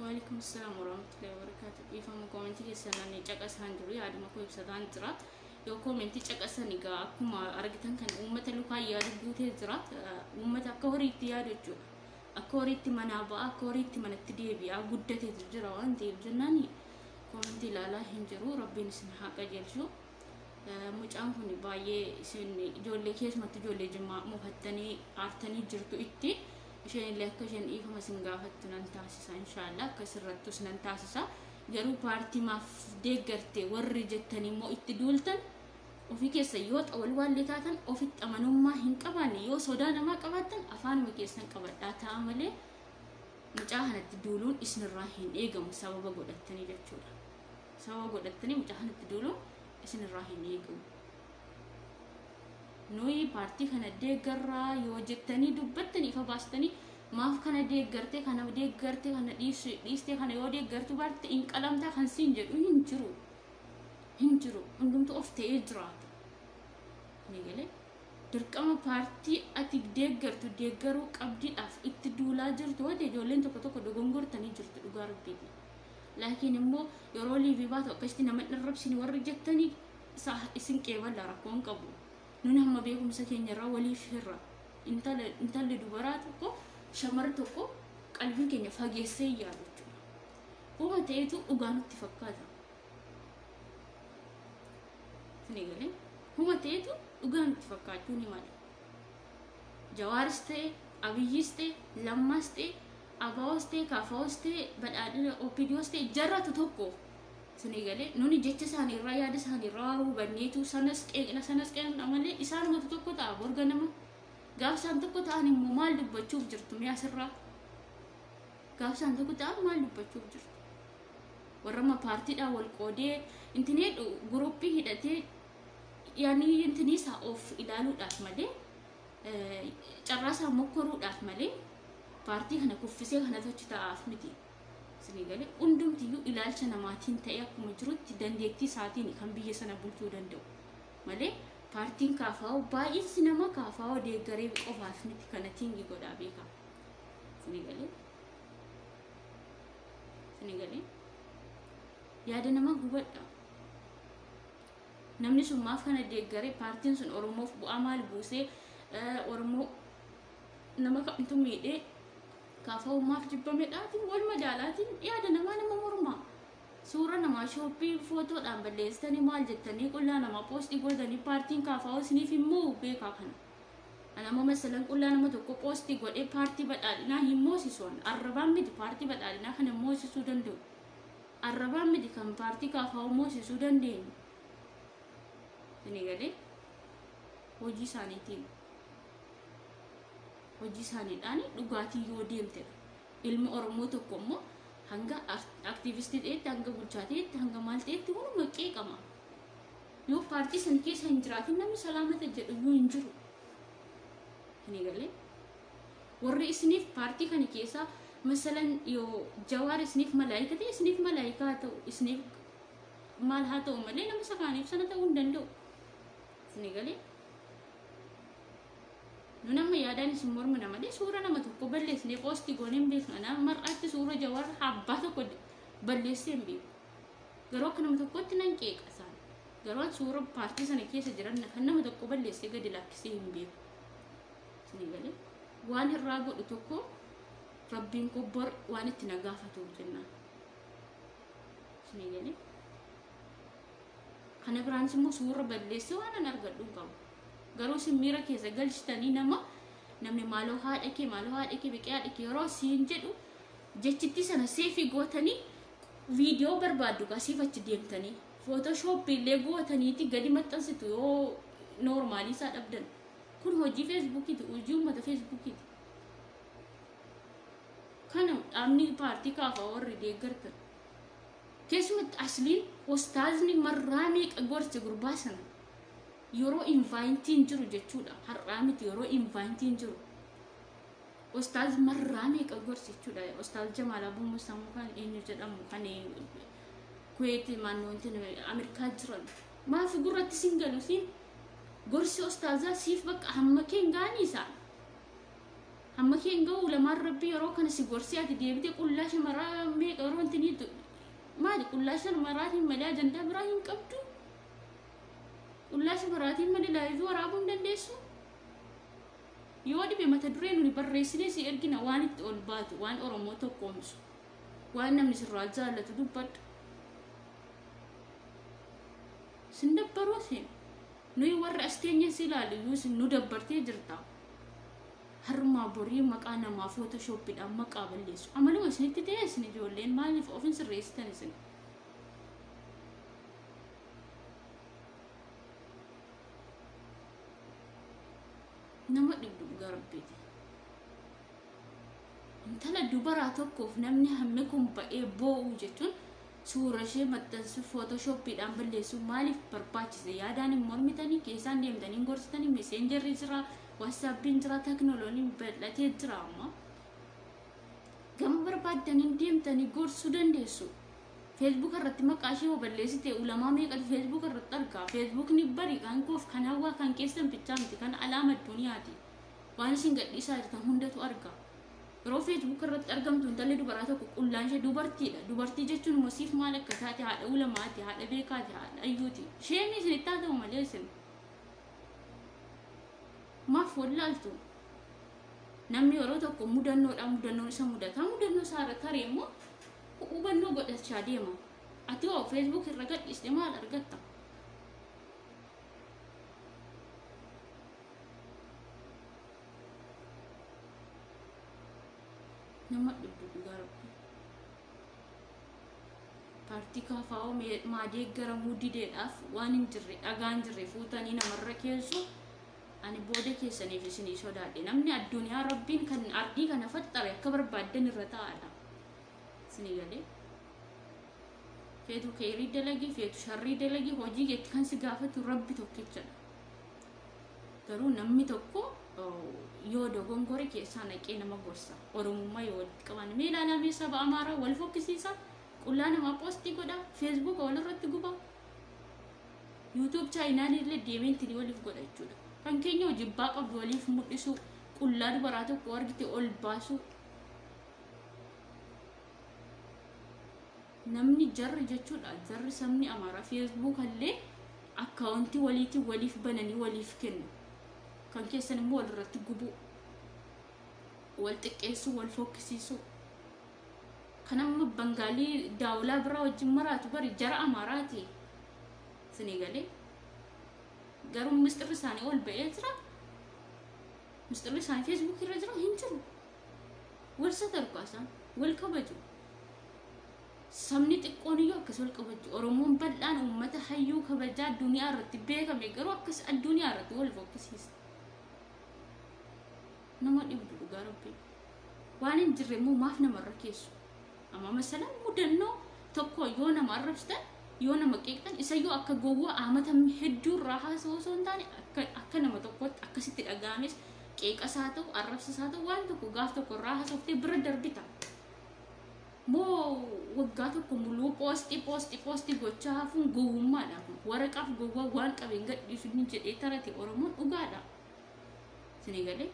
Waalaikum salaam warahmatullahi wabarakatuh. Dhiifama, comment keessan ani caqasaan jiru, yaaduma koo ibsataan jira. Yoo koomentii caqasan egaa akkuma argitan kan uummata lukaan yaadu guutee jira. Uummata akka horiitti yaadu jechuudha. Akka horiitti manaa ba'a, akka horiitti manatti deebi'a, guddateetu jira waan ta'eef jennaan koomentii ilaalaa hin jiru. Rabbiin isin haa qajeelchu. Mucaan kun baay'ee isin ijoollee, keessumatti ijoollee Jimmaa, mufattanii aartanii jirtu. Itti isheen illee akka isheen dhiifama isin gaafattu nan taasisa, inshaallah, akka sirrattus nan taasisa. Garuu paartii maaf deeggarte warri jettanii immoo itti duultan, ofii keessa yoo xawalwaallee taatan, ofitti amanummaa hin qabaanne, yoo sodaa namaa qabaattan, afaanuma keessan qabadhaa ta'a malee mucaa kanatti duuluun isinirraa hin eegamu sababa godhattanii jechuudha. Sababa godhattanii mucaa kanatti duuluun isinirraa hin eegamu. Nuyi paartii kana deeggarraa yoo jettanii dubbattanii ifa baastanii, maaf kana deeggarte, kana deeggarte, kana dhiiste, kana yoo deeggartu baarte hin qalamtaa kan siin jedhu hin jiru. Hin jiru. Hundumtu of ta'ee jiraata. Ni galee? Dirqama paartii ati deeggartu deeggaruu qabdiidhaaf itti duulaa jirtu yoo ta'e, ijoolleen tokko tokko dogongortanii jirtu, dhugaa Rabbiiti. Laakiin immoo yeroo liivii baatu akkasitti nama hin arrabsini warri jettanii isin qeeballa, rakkoon qabu. Nuni hamma beekumsa keenya irraa waliif hirra. Intalli dubaraa tokko, shamarri tokko qalbiin keenya fageessee yaadu jechuudha. Uuma ta'etu dhugaa nutti fakkaata. Isin galee? Huma ta'etu dhugaa nutti fakkaachuu ni mala. Jawaaris ta'e, Abiyyis ta'e, Lammaas ta'e, Abaawos ta'e, Kaafaawos ta'e, Badhaadhina OPDOs ta'e, jarratu tokko. Isin galee? Nuni jecha isaanii irraa, yaada isaanii irraa hubanneetu sanas qeeqna, sanas qeeqna malee isaanumatu tokko ta'a borga nama. Gaaf isaan tokko ta'an immoo maal dubbachuuf jirtu mi'a asirraa? Gaaf isaan tokko ta'an maal dubbachuuf jirtu? Warra amma paartiidhaan wal qoodee intinee guruppii hidhatee yaani intinii isaa of ilaaluudhaaf malee, carraa isaa mokkoruudhaaf malee, paartii kana kuffisee kana tochi ta'aaf miti. Isinii galee? Hundumtiyyuu ilaalcha namaatiin ta'ee akkuma jirutti dandeettii isaatiin kan biyya sana bulchuu danda'u malee, paartiin kaafaa'oo baay'insi nama kaafaa'oo deeggaree qofaaf miti kana tingi godhaa beekama. Isinii galee? Isinii galee? Yaada namaa hubadha. Namni sun maaf kana deeggaree? Paartiin sun Oromoof bu'aa maal buusee? Oromoo nama kamtu miidhee? Kaafaa'uu maaf jibbamedhaatiin wal madaalaatiin yaada namaa nama mormaa. Suura namaa shooppii footoodhaan balleessitanii, maal jettanii, qullaa namaa poostii godhanii paartiin kaafaa'uu isiniif immoo beekaa kana. Ana ammoo masalan qullaa nama tokko poostii godhee paartii Badhaadhinaa hin moosisuun arrabaan miti paartii Badhaadhinaa kana moosisuu danda'u. Arrabaan miti kan paartii kaafaa'uu moosisuu dandeenyu. Isinii galee? Hojii isaaniitiin. Hojii isaaniidhaan dhugaatii yoo deemtedha. Ilmi Oromoo tokko immoo hanga aktiivistii ta'etti, hanga bulchaa ta'etti, hanga maal ta'etti hunduma qeeqama. Yoo paartii sana keessa hin jiraatin namni salaamata jedhu iyyuu hin jiru. Isinii galee? Warri isiniif paartii kana keessaa masalan yoo Jawaar isiniif malaayika ta'e, isiniif malaayikaa haa ta'u, isiniif maal haa ta'u malee nama isa kaaniif sana ta'uu hin danda'u. Isinii galee? Nu nama yaadaan isin mormina malee suura nama tokko balleessinee poostii goonee hin beeknu. Ana mar'aatti suura Jawaar abbaa tokko balleessee hin beeku. Garuu akka nama tokkotti nan qeeqa isaan. Garuu suura paartii sana keessa jiran kan nama tokko balleessee gadi lakkisee hin beeku. Isinii galee? Waan irraa godhu tokko Rabbiin koo bor waan itti na gaafatuuf jennaan. Isinii galee? Kana biraanis immoo suura balleessee waan an argadhu hin qabu. Garuu isin miira keessa galchitanii nama namni maaloo haadha kee, maaloo haadha kee, biqee haadha kee yeroo siin jedhu, jechitti sana seefii gootanii viidiyoo barbaaddu asiif achi deemtanii footooshooppii illee gootaniiti gadi maxxansitu yoo noormaalii isaa dhabdan. Kun hojii Feesbuukiiti, hojii uummata Feesbuukiiti. Kana dhaabni paartii kaafaa warri deeggartan. Keessumatti asliin ostaazni marraa meeqa gorse gurbaa sana yeroo invaayitiin jiru jechuudha. Har'aa miti, yeroo invaayitiin jiru. Ostaaz marraa meeqa gorse jechuudha. Ostaaz Jamaal Abuu Musamuu kan eenyu jedhamu kan Kuweet maannoonti Ameerikaa jiran. Maaf gurratti sin galu siin gorsi ostaazaa siif bakka hamma keen ga'anii isaan. Hamma keen ga'u lamaan Rabbii yeroo kana si gorsee ati deebitee qullaa shamaraa meeqa yeroo wanti ni maali qullaa shamaraatiin malee ajandaa biraa hin qabdu. Qullaa shamaraatiin malee live waraabuu hin dandeessu. Yoo dhibe mata duree nuni barreessinee si ergina, waan itti ol baatu, waan Oromoo tokkoomsu, waan namni sirraa jaallatu dubbadhu. Sin dabbaruu isin. Nuyi warri as teenye si ilaalu iyyuu isin nu dabbartee jirta. Har'umaa borii maqaa namaa Photoshoppiidhaan maqaa balleessu. Amaluma isinitti ta'e isin ijoolleen maaliif of hin sirreessitan isin? Nama dhibdu dhugaa rabbiiti. Intala dubaraa tokkoof namni hammi kun ba'ee boo'uu jechuun suura ishee maxxansu Photoshoppiidhaan balleessu maaliif barbaachise? Yaadaan hin mormitanii, keessaan deemtanii hin gorsitanii, Messengerri jira, WhatsAppiin jira, teknooloojiin bal'atee jira amma. Gama barbaaddaniin deemtanii gorsuu dandeessu. Facebook irratti maqaa ishee yoo balleessite ulamaa meeqatu Facebook irratti argaa. Facebookni bari kan koof kan hawaa kan keessan bichaa miti, kan alaama addunyaati. Waan isin gadhiisaa jirtan hundatu arga. Yeroo Facebook irratti argamtu intalli dubaraa tokko qullaan ishee dubartiidha. Dubartii jechuun immoo siif maal akka taate, haadha ulamaati, haadha beekaati, haadha ayyuuti. Sheemii isin itti haa ta'u malee isin. Maaf wallaaltu? Namni yeroo tokko mudannoodhaan mudannoon isa mudata. Mudannoo isaa irra taree immoo hubannoo godhachaa deema. Ati hoo Facebook irra gadhiiste maal argatta? Nama dhibbu dhugaa rabbi. Paartii KFO maa deeggaramuu dideedhaaf waan hin jirre, dhagaa hin jirre fuutanii namarra keessu. Ani booda keessaniif isinii sodaadhe. Namni addunyaa rabbiin kan ardii kana faxxare akka barbaaddan irra taa'adha. Isinii galee. Feetu keerii dalagi, feetu sharrii dalagi, hojii keetti kan si gaafatu rabbi tokkichadha. Garuu namni tokko yoo dogongore keessaa naqee nama gorsa. Oromummaa yoo walitti qaban. Mee ilaalaa, mee saba Amaaraa wal fokkisiisa. Qullaa namaa post godha. Facebook walirratti guba. YouTube channel illee deemee ittiin waliif godha jechuudha. Kan keenya jibbaa qabdu waliif mul'isu, qullaa dubaraa tokko argite ol baasu. Namni jarri jechuudha. Jarri sabni Amaaraa Facebook illee account waliitiin waliif bananii waliif kennu. Kan keessan immoo walirratti gubuu, wal xiqqeessuu, wal fokkisiisuu. Kan amma Bangaalii daawulaa biraa wajjin maraatu bari jara Amaaraati. Isinii galee. Garuu misxirri isaanii ol ba'ee jira. Misxirri isaanii Facebook irra jira hin jiru. Wal satarku isaan wal kabaju. Sabni xiqqoon iyyuu akkas wal kabaju. Oromoon bal'aan uummata hayyuu kabajaa addunyaa irratti beekame garuu akkas addunyaa irratti wal fokkisiisa. Nama dhibdu dhugaa rabbi. Waan hin jirre immoo maaf namarra keessu? Amma masalan mudannoo tokko yoo nama arrabsitan, yoo nama qeeqxan, isayyoo akka gowwaa amata hedduu irraa haasa'u osoo hin taane, akka nama tokkotti akkasitti dhaga'ames qeeqas haa ta'u, arrabsas haa ta'u, waan tokko gaaf tokko irraa haasoftee bira darbita. Moo waggaa tokko muluu post post post gochaa hafuun gowwummaadha kun. Waraqaaf gowwaa waan qabeen gadhiisu ni jedhee tarate Oromoon dhugaadha. Isinii galee,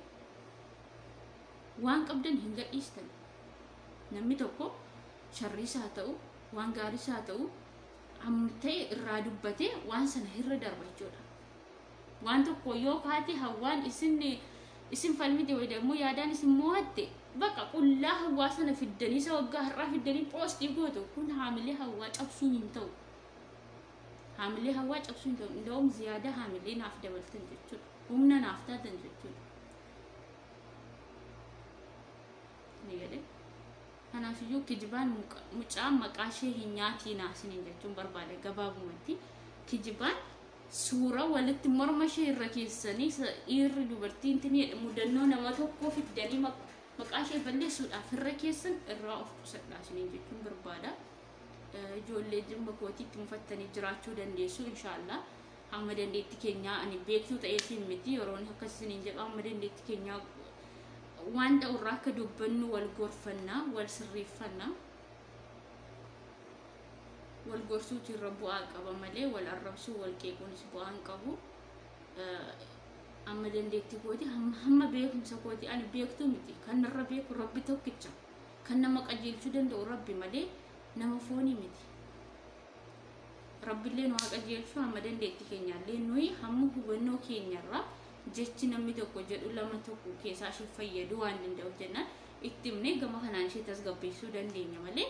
waan qabdan hin gadhiistan. Namni tokko sharriis haa ta'u, waan gaariis haa ta'u, amma ta'e irraa dubbatee waan sana irra darba jechuudha. Waan tokko yoo kaate hawwaan isin falmite wayi immoo yaadaan isin mo'atte, bakka qullaa hawwaa sana fiddanii isa waggaa har'aa fiddanii post gootu, kun haamilee hawwaa cabsuu hin ta'u. Haamilee hawwaa cabsuu hin ta'u. Inda'uum ziyaadaa haamilee naaf dabaltan jechuudha. Humna naaf taatan jechuudha. Ni galee. Kanaafiyyuu kijibaan mucaa maqaa ishee hin nyaatinaa isiniin jechuun barbaade gabaabumatti. Kijibaan suura walitti morma ishee irra keessanii dhiirri dubartiin tini mudannoo nama tokkoo fiddanii maqaa ishee balleessuudhaaf irra keessan irraa of qusadhaa isiniin jechuun barbaada. Ijoollee jimma kootiitti mufattanii jiraachuu dandeessu inshaallah. Hamma dandeetti keenyaa, ani beektuu ta'eetiin miti yeroon akkas isiniin jedhu, hamma dandeetti keenyaa waan ta'urraa akka dubbannu wal gorfannaa, wal sirreeffannaa. Wal gorsuutu irra bu'aa qaba malee wal arrabsuu, wal qeequunis bu'aa hin qabu. Amma dandeettii kooti, hamma beekumsa kooti, ani beektuu miti. Kan narra beeku rabbi tokkicha. Kan nama qajeelchuu danda'u rabbi malee nama foonii miti. Rabbiillee nu haa qajeelchu hamma dandeettii keenyaallee nuyi hamma hubannoo keenyarraa jechi namni tokko jedhu lama tokko keessaa ishee fayyaduu waan danda'uuf jennaan itti himnee gama kanaan ishee tasgabbeessuu dandeenya malee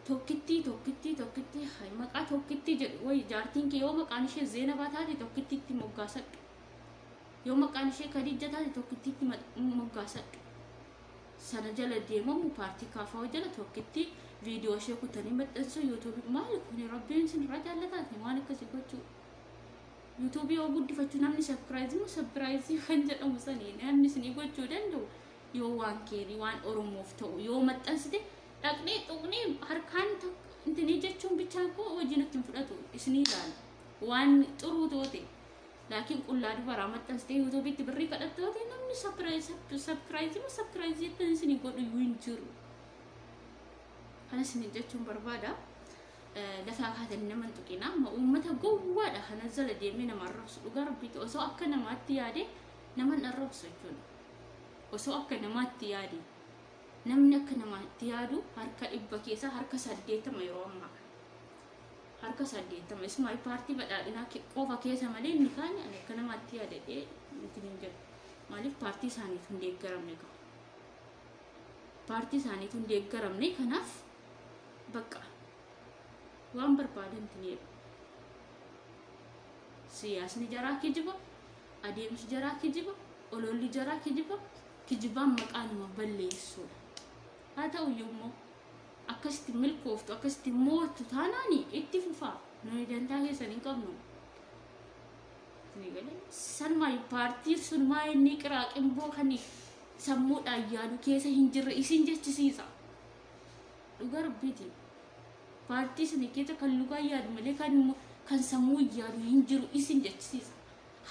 tokkittii tokkittii tokkittii maqaa tokkittii jedhu wayi jaartiin kee yoo maqaan ishee Zeenabaa taate tokkittiitti moggaasadhu. Yoo maqaan ishee Khadija taate tokkittiitti moggaasadhu. Sana jala deemamu paartii kaafaa jala tokkitti viidiyoo ishee kutanii maxxansuu yuutuubii maali kuni rabbiin isin irraa jaallataati waan akkasii gochuu. Yuutuubii yoo guddifachuu namni sapiraayizii moo sapiraayizii kan jedhamu sanii namni isinii gochuu danda'u yoo waan keerii waan Oromoof ta'u yoo maxxansite dhaqnee tuqnee harkaan intinii jechuun bichaan koo hojii nutti hin fudhatu isinii ilaala waan xuruu toote. Laakiin qullaa dubaraa maxxansitee yuutuubiitti birrii kadhattoote namni sapiraayizii moo sapiraayizii jettan isinii godhu iyyuu hin jiru. Kana isinii jechuun barbaada. Lafaa kaatanii nama hin tuqina. Amma uummata gowwaadha kana jala deemee nama arrabsu dhugaa rabbiiti osoo akka namaatti yaade nama hin arrabsu jechuudha. Osoo akka namaatti yaade namni akka namaatti yaadu harka 100 keessaa harka 80 yeroo ammaa kana. Harka 80 isumaa paartii badhaadhinaa qofa keessa malee inni kaan ani akka namaatti yaadadhee ittiin hin jedhu. Maaliif paartii isaaniitu hin deeggaramne qaba. Paartii isaaniitu hin deeggaramne kanaaf bakka waan barbaadan ni jedhu. Siyaasni jaraa kijiba, adeemsi jaraa kijiba, ololli jaraa kijiba, kijibaan maqaa nama balleessuudha. Haa ta'u iyyuu immoo akkasitti milkooftu akkasitti moottu taanaani itti fufaa nuyi dantaa keessan hin qabnu. Sanumaa paartii sun maa inni qiraaqinboo kan sammuudhaan yaadu keessa hin jirre isin jechisiisa. Dhugaa rabbiiti. Paartii sana keessa kan lukaan yaadu malee kan sammuu yaadu hin jiru isin jechisiisa.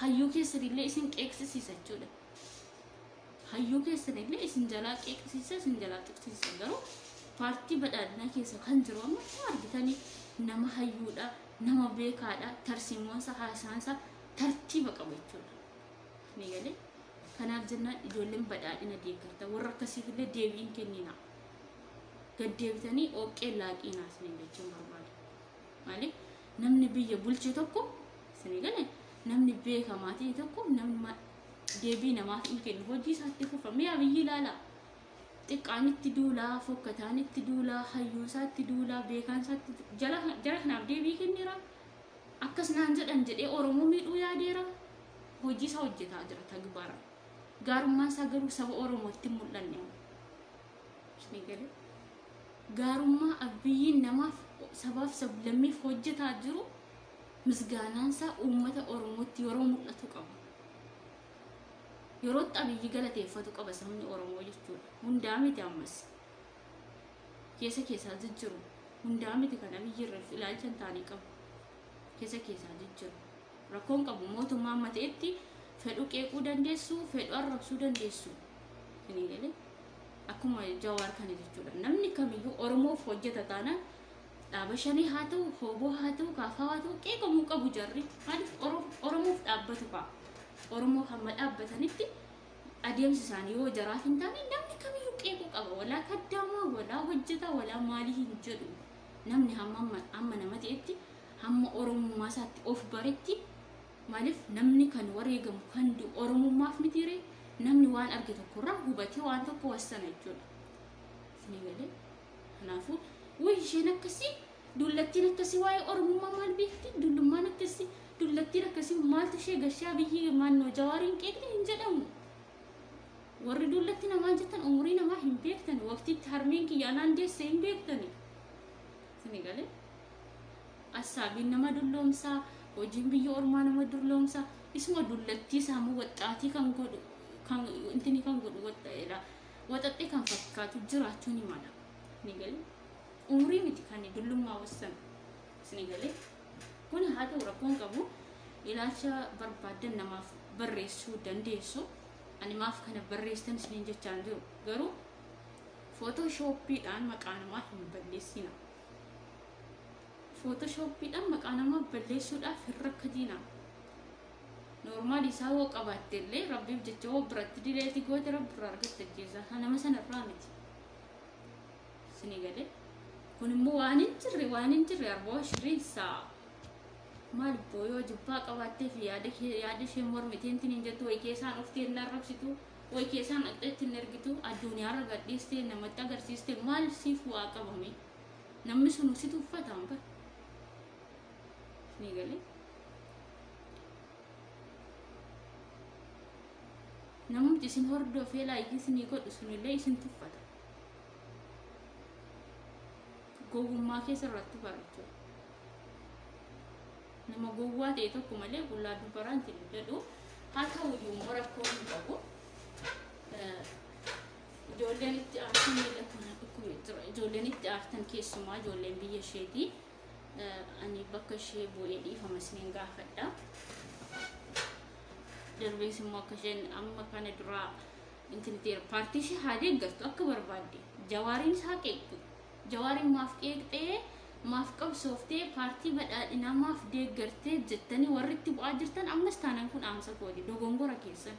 Hayyuu keessanillee isin qeeqsisiisa jechuudha. Hayyuu keessanillee isin jalaa qeeqsisiisa isin jalaa tuqsiisa garuu paartii badhaadhinaa keessa kan jiru amma akkuma argitanii nama hayyuudha, nama beekaadha, tarsiimoonsa haasaansa tartiiba qaba jechuudha. Ni galee kanaaf jennaan ijoolleen badhaadhina deeggarta warra akkasiifillee deebiin kennina. Gad deebitanii ooqqee laaqiinaa isiniin jechuun barbaada. Maaliif namni biyya bulche tokko isinii galee namni beekamaa ta'e tokko namni deebii namaaf hin kennu hojii isaatti fufa mi'a biyyi ilaala. Xiqqaan itti duulaa, fokkataan itti duulaa, hayyuun isaatti duulaa, beekaan isaatti jala jara kanaaf deebii kenneera. Akkas naan jedhan jedhee Oromoo miidhuu yaadeera. Hojii isaa hojjetaa jira tagbaara. Gaarummaan isaa garuu saba Oromootti hin mul'anne. Isinii galee gaarummaa Abiyyiin namaaf sabaaf sablammiif hojjetaa jiru misgaanaan isaa uummata Oromootti yeroo mul'atu qaba. Yerootti Abiyyi galateeffatu qaba sabni Oromoo jechuudha. Hundaa miti ammas. Keessa keessaa jijjiru. Hundaa miti kan Abiyyi irra ilaalcha hin taane qabu. Keessa keessaa jijjiru. Rakkoon qabu mootummaa amma ta'etti fedhu qeequu dandeessu, fedhu arrabsuu dandeessu. Isinii galee akkuma Jawaar kana jechuudha. Namni kamiyyuu Oromoof hojjeta taanaan dhaaba shanii haa ta'u, hooboo haa ta'u, kaafaa haa ta'u qeeqamuu qabu jarri. Maaliif Oromoof dhaabbatu fa'a. Oromoof hamma dhaabbatanitti adeemsi isaanii yoo jaraaf hin taane namni kamiyyuu qeequu qaba. Walaa kaddaamaa, walaa hojjetaa, walaa maalii hin jedhu. Namni hamma amma nama ta'etti hamma Oromummaa isaatti of baretti maaliif namni kan wareegamu kan du'u Oromummaaf mitiiree namni waan arge tokkorraa hubatee waan tokko wassana jechuudha. Isinii galee kanaafuu wuy isheen akkasii dullattiin akkasii waa'ee Oromummaa maal beekti dullummaan akkasii dullattiin akkasii maaltu ishee gashaa biyyi maannoo Jawaariin qeeqne hin jedhamu. Warri dullatti namaa jettan umurii namaa hin beektan waqtiitti harmeen kiyya anaan deesse hin beektani. Isinii galee assaabiin nama dulloomsaa hojiin biyya ormaa nama dulloomsaa isuma dullattii saamuu waxxaatii kan godhu kan intini kan godhu waxxa'eedha. Waxaxxee kan fakkaatu jiraachuu ni mala. Isinii galee umurii miti kan dullummaa wassanu. Isinii galee kun haa ta'u rakkoon qabu ilaalcha barbaaddan namaaf barreessuu dandeessu. Ani maaf kana barreessitan isiniin jechaan jiru garuu footoshooppiidhaan maqaa namaa hin balleessina. Footoshooppiidhaan maqaa namaa balleessuudhaaf hin rakkatina. Noormaali isaa hoo qabaatte illee rabbiif jecha hoo biratti dileeti goote rabbi irraa argatta jecha nama sana irraa miti. Isinii galee kun Kun immoo waan hin jirre waan hin jirre 24 sa'a. Maal booyoo jibbaa qabaattee fi yaada ishee mormiteen hin jettu wayii keessaan oftee hin arrabsitu wayii keessaan dhaqxeetti hin ergitu addunyaarra gadhiistee namatti agarsiiste maal siif waa qabame namni sun si tuffataan bara. Ni galee. Namni isin hordofee laayikii isinii godhu sunillee isin tuffata. Gowwummaa keessa irratti barachuu. Nama gowwaa ta'e tokko malee qullaa dubaraan itti jedhu haa ta'u iyyuu immoo rakkoo hin qabu. Ijoolleen itti aartan miila kana dhukkubee jira. Ijoolleen itti aartan keessumaa ijoolleen biyya isheeti. Ani bakka ishee bu'ee dhiifama isiniin gaafadha. Darbees immoo akka isheen amma kana duraa intiniteera paartii ishee haa deeggartu akka barbaadde. Jawaariin isaa qeeqxu. Jawaariin maaf qeeqxee maaf qabsooftee paartii badhaadhinaa maaf deeggartee jettanii warri itti bu'aa jirtan ammas taanaan kun dhaamsa kooti dogongora keessan.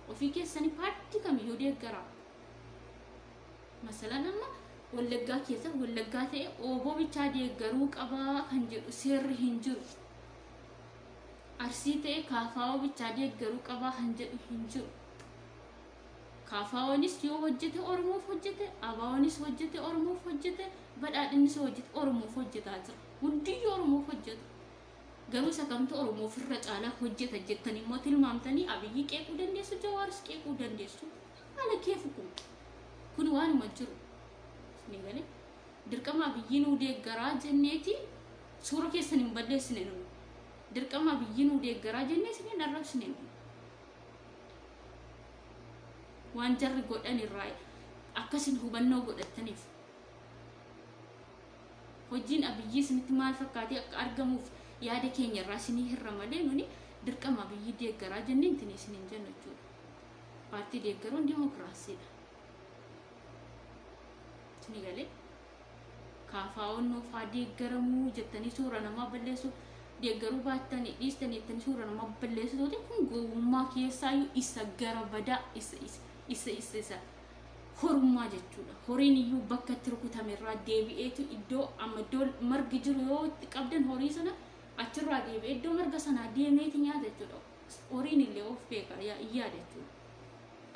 Ofii keessanii paartii kamiyyuu deeggaraa. Masalan amma Wallaggaa keessa Wallaggaa ta'e ooboo bichaa deeggaruu qabaa kan jedhu seerri hin jiru. Arsii ta'e kaafaawoo bichaa deeggaruu qabaa kan jedhu hin jiru. Kaafaawwanis yoo hojjete Oromoof hojjete, Abaawwanis hojjete Oromoof hojjete, badhaadhinnis hojjete Oromoof hojjetaa jira. Hundiyyuu Oromoof hojjetu. Garuu isa kamtu Oromoof irra caalaa hojjeta jettanii immoo tilmaamtanii Abiyyi qeequu dandeessu, Jawaaris qeequu dandeessu. Haala keefu kun. Kun waanuma jiru. Ni galee. Dirqama Abiyyi nuu deeggaraa jenneeti suura keessan hin balleessine nuni. Dirqama Abiyyi nuu deeggaraa jennee isin hin arrabsine nuni. Waan jarri godhan irraa akkasin hubannoo godhattaniif. Hojiin Abiyyi isinitti maal fakkaatee akka argamuuf yaada keenya irraa isinii hirra malee nuni dirqama Abiyyi deeggaraa jennee ittiin isin hin jennu jechuudha. Paartii deeggaruun dimokiraasiidha. Isin galee kaafaa'oon nuuf haa deeggaramuu jettanii suura namaa balleessu deeggaruu baattanii dhiistanii jettanii suura namaa balleessu ta'e kun gowwummaa keessaayyuu isa gara badaa isa isa isa isa isa horummaa jechuudha. Horiin iyyuu bakka itti rukutame irraa deebi'eetu iddoo amma iddoo margi jiru yoo itti qabdan horii sana achirraa deebi'ee iddoo marga sanaa deemeeti nyaata jechuudha. Horiin illee of beeka yaada jechuudha.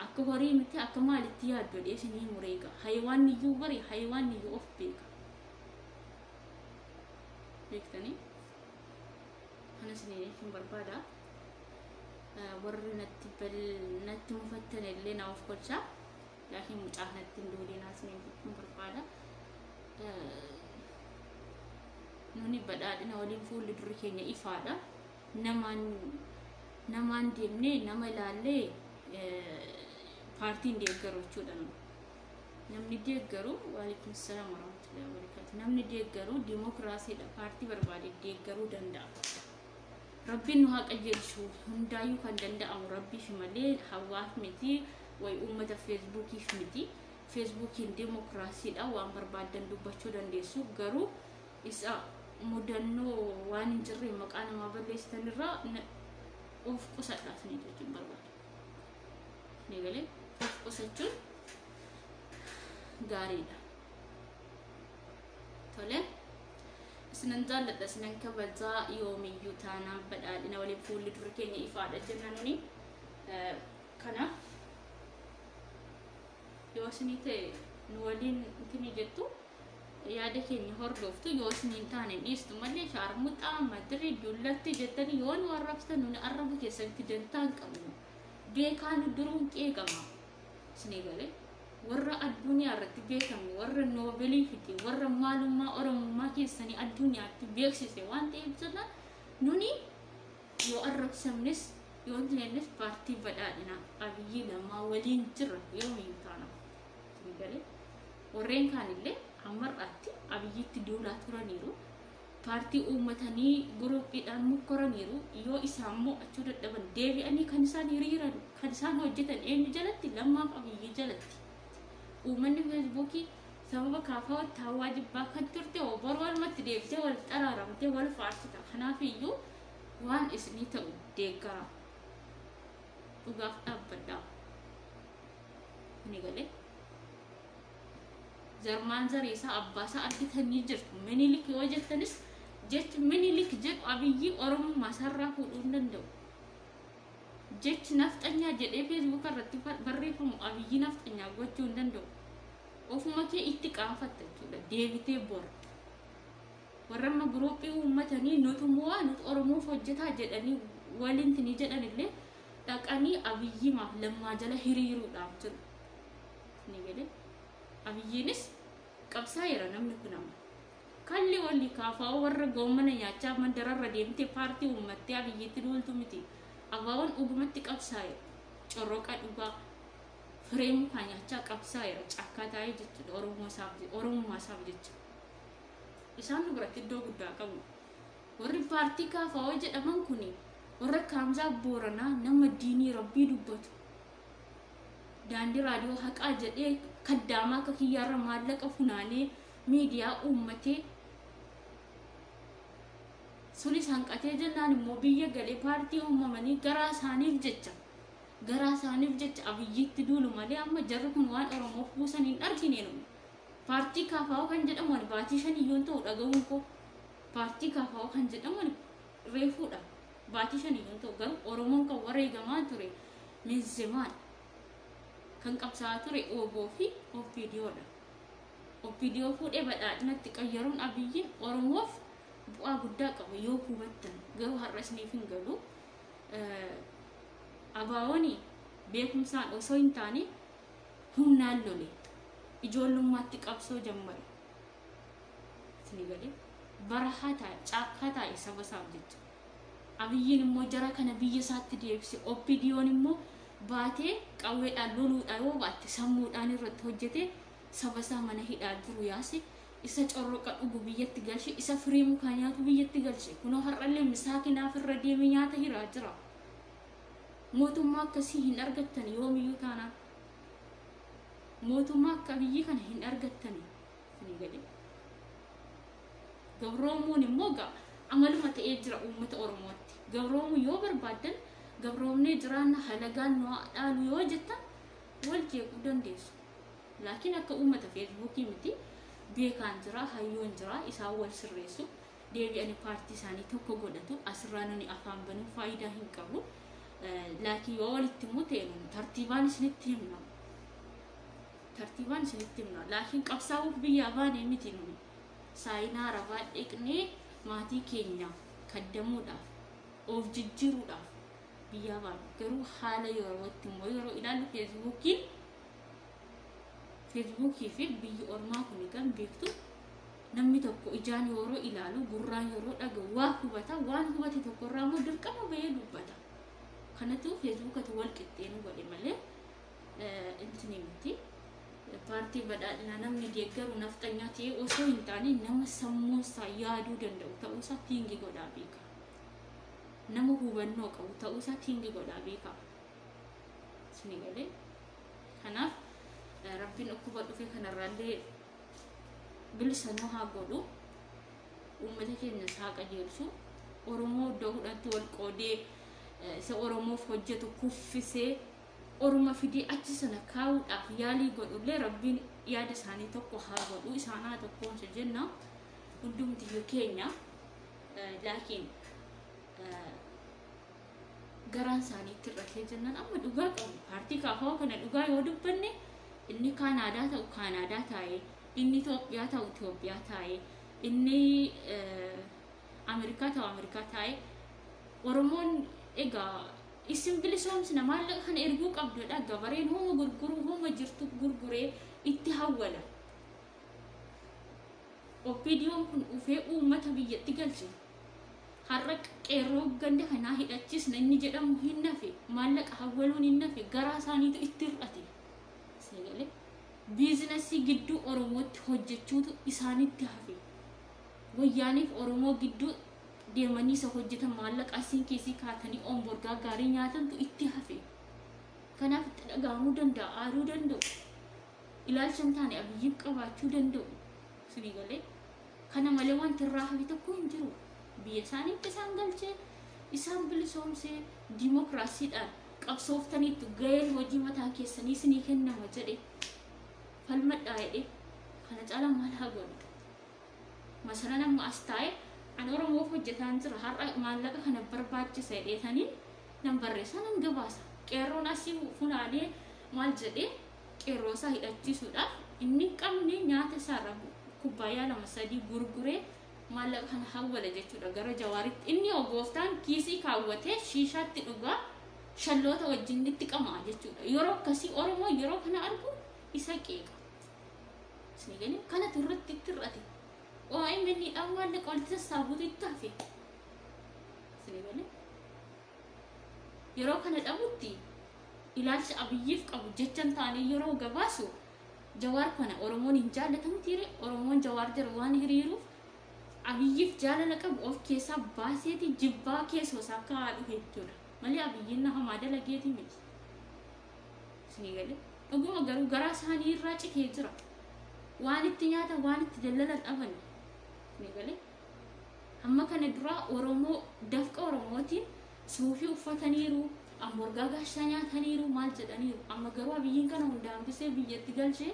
Akka horii miti akka maalitti yaaddu jedhee isinii mureega. Hayiwaanni iyyuu bari hayiwaanni iyyuu of beeka. Beektanii? Kana isinii jechuun barbaada. Warri natti mufattan illee na of kolchaa. Laakiin mucaa kanatti hin duulinaa isiniin jechuun barbaada. Nuni badhaadhina waliin fuulli durri keenya ifaadha. Namaan deemnee nama ilaallee paartiin deeggaru jechuudha. Namni deeggaru waalaikum salaam warahmatullahi wabarakatuh. Namni deeggaru dimokiraasiidha. Paartii barbaade deeggaruu danda'a. Rabbiin nu haa qajeelchu. Hundaayyuu kan danda'amu Rabbiif malee hawaaf miti wayi uummata feesbuukiif miti. Feesbuukiin dimokiraasiidha waan barbaaddan dubbachuu dandeessu. Garuu isa mudannoo waan hin jirre maqaa namaa balleessitan irraa of qusadha isinii jechuun barbaada. Ni galee of qusachuun gaariidha. Tole. Isinan jaalladha isinan kabajaa yoomiyyuu taanaan badhaadhina waliin fuulli durri keenya ifaadha jenna nuni. Kanaaf yoo isinii ta'e nu waliin isinii jettu yaada keenya hordoftu yoo isiniin taane dhiistu malee shaarmuxaa madirii dullatti jettanii yoo nu arrabsitan nuni arraba keessatti dantaa hin qabnu. Beekaa nu duruun qeeqama. Isinii galee warra addunyaa irratti beekamu warra noobeelii fide warra maalummaa oromummaa keessanii addunyaatti beeksise waan ta'eef jala nuni yoo arrabsamnes yoo hintinennes paartii badhaadhinaa Abiyyi lamaa waliin jirra yoomiyyuu taana. Isinii galee warreen kaanillee hammarraatti Abiyyitti duulaa turaniiru. Paartii uummatanii guruphiidhaan mukkoraniiru. Yoo isaan mo'achuu dadhaban deebi'anii kan isaan hiriiran kan isaan hojjetan eenyu jalatti lammaaf Abiyyi jalatti. Uummanni feesbuukii sababa kaafaawatti hawaa jibbaa kan turte boru walumatti deebitee wal xaraaramtee wal faarsita. Kanaaf iyyuu waan isinii ta'u deeggara. Dhugaaf dhaabbadhaa. Ni galee. Jarmaan zareesaa abbaasaa argitanii jirtu. Minilik yoo jettanis jechi Minilik jedhu Abiyyi Oromummaa isaarraa fuudhuu hin danda'u. Jechi nafxanyaa jedhee Feesbuuka irratti barreeffamu Abiyyi nafxanyaa gochuu hin danda'u. Ofuma kee itti qaanfatta jechuudha. Deebitee bor. Warra amma guruuphii uummatanii nutu mo'aa, nutu Oromoof hojjetaa jedhanii waliin ni jedhanillee dhaqanii Abiyyimaaf Lammaa jala hiriiruudhaaf jiru. Ni galee. Abiyyiinis qabsaa'eera namni kun amma. Kalli walli kaafaa warra goommana nyaachaa mandararra deemtee paartii uummattee Abiyyiitti duultu miti. Abaawoon dhugumatti qabsaa'eera. Corroqa dhugaa firee mukaa nyaachaa qabsaa'eera. Caakkaa taa'ee jechuudha Oromummaa isaaf jecha. Isaan nu biratti iddoo guddaa qabu. Warri paartii kaafaa jedhaman kuni warra Kaamzaa Booranaa nama diinii Rabbii dubbatu. Daandii raadiyoo haqaa jedhee kaddaamaa akka kiyyaarra maallaqa funaanee miidiyaa uummatee sunis hanqatee jennaan immoo biyya galee paartii uumamanii garaa isaaniif jecha Abiyyiitti duulu malee amma jarri kun waan Oromoof buusan hin argine nu. Paartii KFO kan jedhamu ani baatii 5 iyyuu ta'u dhagahuun koo, paartii KFO kan jedhamu reefuudha. Baatii 5 iyyuu ta'u, garuu Oromoon kan wareegamaa ture minzimaan kan qabsaa'aa ture OBO fi OPDOdha. OPDO fuudhee badhaadhinatti qayyaruun Abiyyiin Oromoof bu'aa guddaa qaba yoo hubattan, garuu har'a isiniif hin galu. Abaawoon beekumsaan osoo hin taane humnaan lole, ijoollummaatti qabsoo jammare. Isinii galee, barahaa taa'e, caakkaa taa'e saba isaaf jecha. Abiyyiin immoo jara kana biyya isaatti deebise. OPDOn immoo baatee qawweedhaan loluudhaan yoo baatte sammuudhaan irratti hojjete, saba isaa mana hidhaa jiru yaase, isa corroqa dhugu biyyatti galche, isa firii mukaa nyaatu biyyatti galche. Kunoo har'allee misaakinaaf irra deeme nyaata hiraa jira. Mootummaa akkasii hin argattan yoomiyyuu taanaan. Mootummaa akka Abiyyii kana hin argattani. Isinii galee. Gabroomuun immoo gaa amaluma ta'ee jira uummata Oromootti. Gabroomuu yoo barbaaddan, gabroomnee jiraanna, halagaan nu dhaalu yoo jettan wal jeequu dandeessu. Laakiin akka uummata Feesbuukii miti, beekaan jira, hayyoon jira, isaan wal sirreessu. Deebi'anii paartii isaanii tokko godhatu. Asirraa nuni afaan banuun faayidaa hin qabu. Laakiin yoo walitti immoo ta'e tartiibaan isinitti himna. Tartiibaan isinitti himna. Laakiin qabsaa'uuf biyyaa baanee miti nuni. Saayinaa Arabaa dhiqnee maatii keenya kaddamuudhaaf, of jijjiiruudhaaf biyyaa baane. Garuu haala yerootti immoo yeroo ilaallu Feesbuukii fi biyyi ormaa kun kan beektu, namni tokko ijaan yeroo ilaalu, gurraan yeroo dhaga'u waa hubata. Waan hubate tokkorraa immoo dirqama bahee dubbata. Kanatu Feesbuukatu wal qixxeenuu godhe malee intini miti. Paartii badhaadhinaa namni deeggaru nafxanyaa ta'ee osoo hin taane nama sammuunsaa yaaduu danda'u ta'uusaa think godhaa beeka. Nama hubannoo qabu ta'uusaa think godhaa beeka. Isinii galee? Kanaaf Rabbiin dhukkuba dhufe kanarraallee bilisa nu haa godhu. Uummata keenyas haa qajeelchu. Oromoo iddoo 10tti wal qoodee isa Oromoof hojjetu kuffisee Orma fidee achi sana kaa'uudhaaf yaalii godhullee Rabbiin yaada isaanii tokko haa godhu, isaan haa tokkoomsu jenna hundumti keenya. Laakiin garaan isaanii itti hir'atee jennaan amma dhugaa qabu. Paartii KFO kana dhugaa yoo dubbanne, inni Kaanaadaa ta'u Kaanaadaa taa'ee, inni Itoophiyaa ta'u Itoophiyaa taa'ee, inni Ameerikaa ta'u Ameerikaa taa'ee, Oromoon egaa isin bilisoomsina, maallaqa kana erguu qabdudha. Gabareen homa gurguruu homa jirtu gurguree itti hawwala. OPDOn kun dhufee uummata biyyatti galche. Har'a qeerroo ganda kanaa hidhachiisna inni jedhamu hin nafe, maallaqa hawwaluun hin nafe, garaa isaaniitu itti hir'ate. Sagalee business gidduu Oromootti hojjechuutu isaanitti hafe. Wayyaaniif Oromoo gidduu deemanii isa hojjetan, maallaqa asiin keessii kaatanii omborgaa gaarii nyaatantu itti hafe. Kanaaf itti dhaga'amuu danda'a, aaruu danda'u. Ilaalcha hin taane Abiyyiif qabaachuu danda'u. Isinii galee? Kana malee wanti irraa hafe tokko hin jiru. Biyya isaaniitti isaan galchee, isaan bilisoomsee, diimokiraasiidhaan qabsooftaniitu gaheen hojii mataa keessanii isinii kennama jedhe, falmadhaa jedhe. Kana caalaa maal haa godhu? Masalan amma as taa'ee ani Oromoof hojjetaan jira, har'a maallaqa kana barbaachisa jedheetaniin nan barreessa, nan gabaasa. Qeerroon asii funaanee maal jedhee qeerroo isaa hidhachiisuudhaaf inni hin qabne nyaata isaarra kubbaayyaa lama sadii gurguree maallaqa kana hawwala jechuudha gara Jawaaritti. Inni hoo gooftaan kiisii kaawwatee shiishaatti dhugaa shalloota wajjin itti qamaa jechuudha. Yeroo akkasii Oromoo yeroo kana argu isa qeeqa. Isin galee kanatu irratti itti hir'ate. OMN dhaan maallaqa walitti sassaabuutu itti hafe. Isin galee yeroo kana dhabutti ilaalcha Abiyyiif qabu jecha hin taane yeroo gabaasu, Jawaar kana Oromoon hin jaallatamu tiire. Oromoon Jawaar jira waan hiriiruuf Abiyyiif jaalala qabu of keessaa baaseeti jibbaa keessoo isaa akka haadhu jechuudha. Malee Abiyyiin na hamaa dalageeti miti. Isinii galee dhuguma garuu garaa isaanii irraa citee jira. Waan itti nyaatan, waan itti dallalan dhaban. Isinii galee hamma kana duraa Oromoo dafqa Oromootiin suufii uffataniiru, amborgaa gaashaa nyaataniiru, maal jedhaniiru. Amma garuu Abiyyiin kana hunda hambisee biyyatti galchee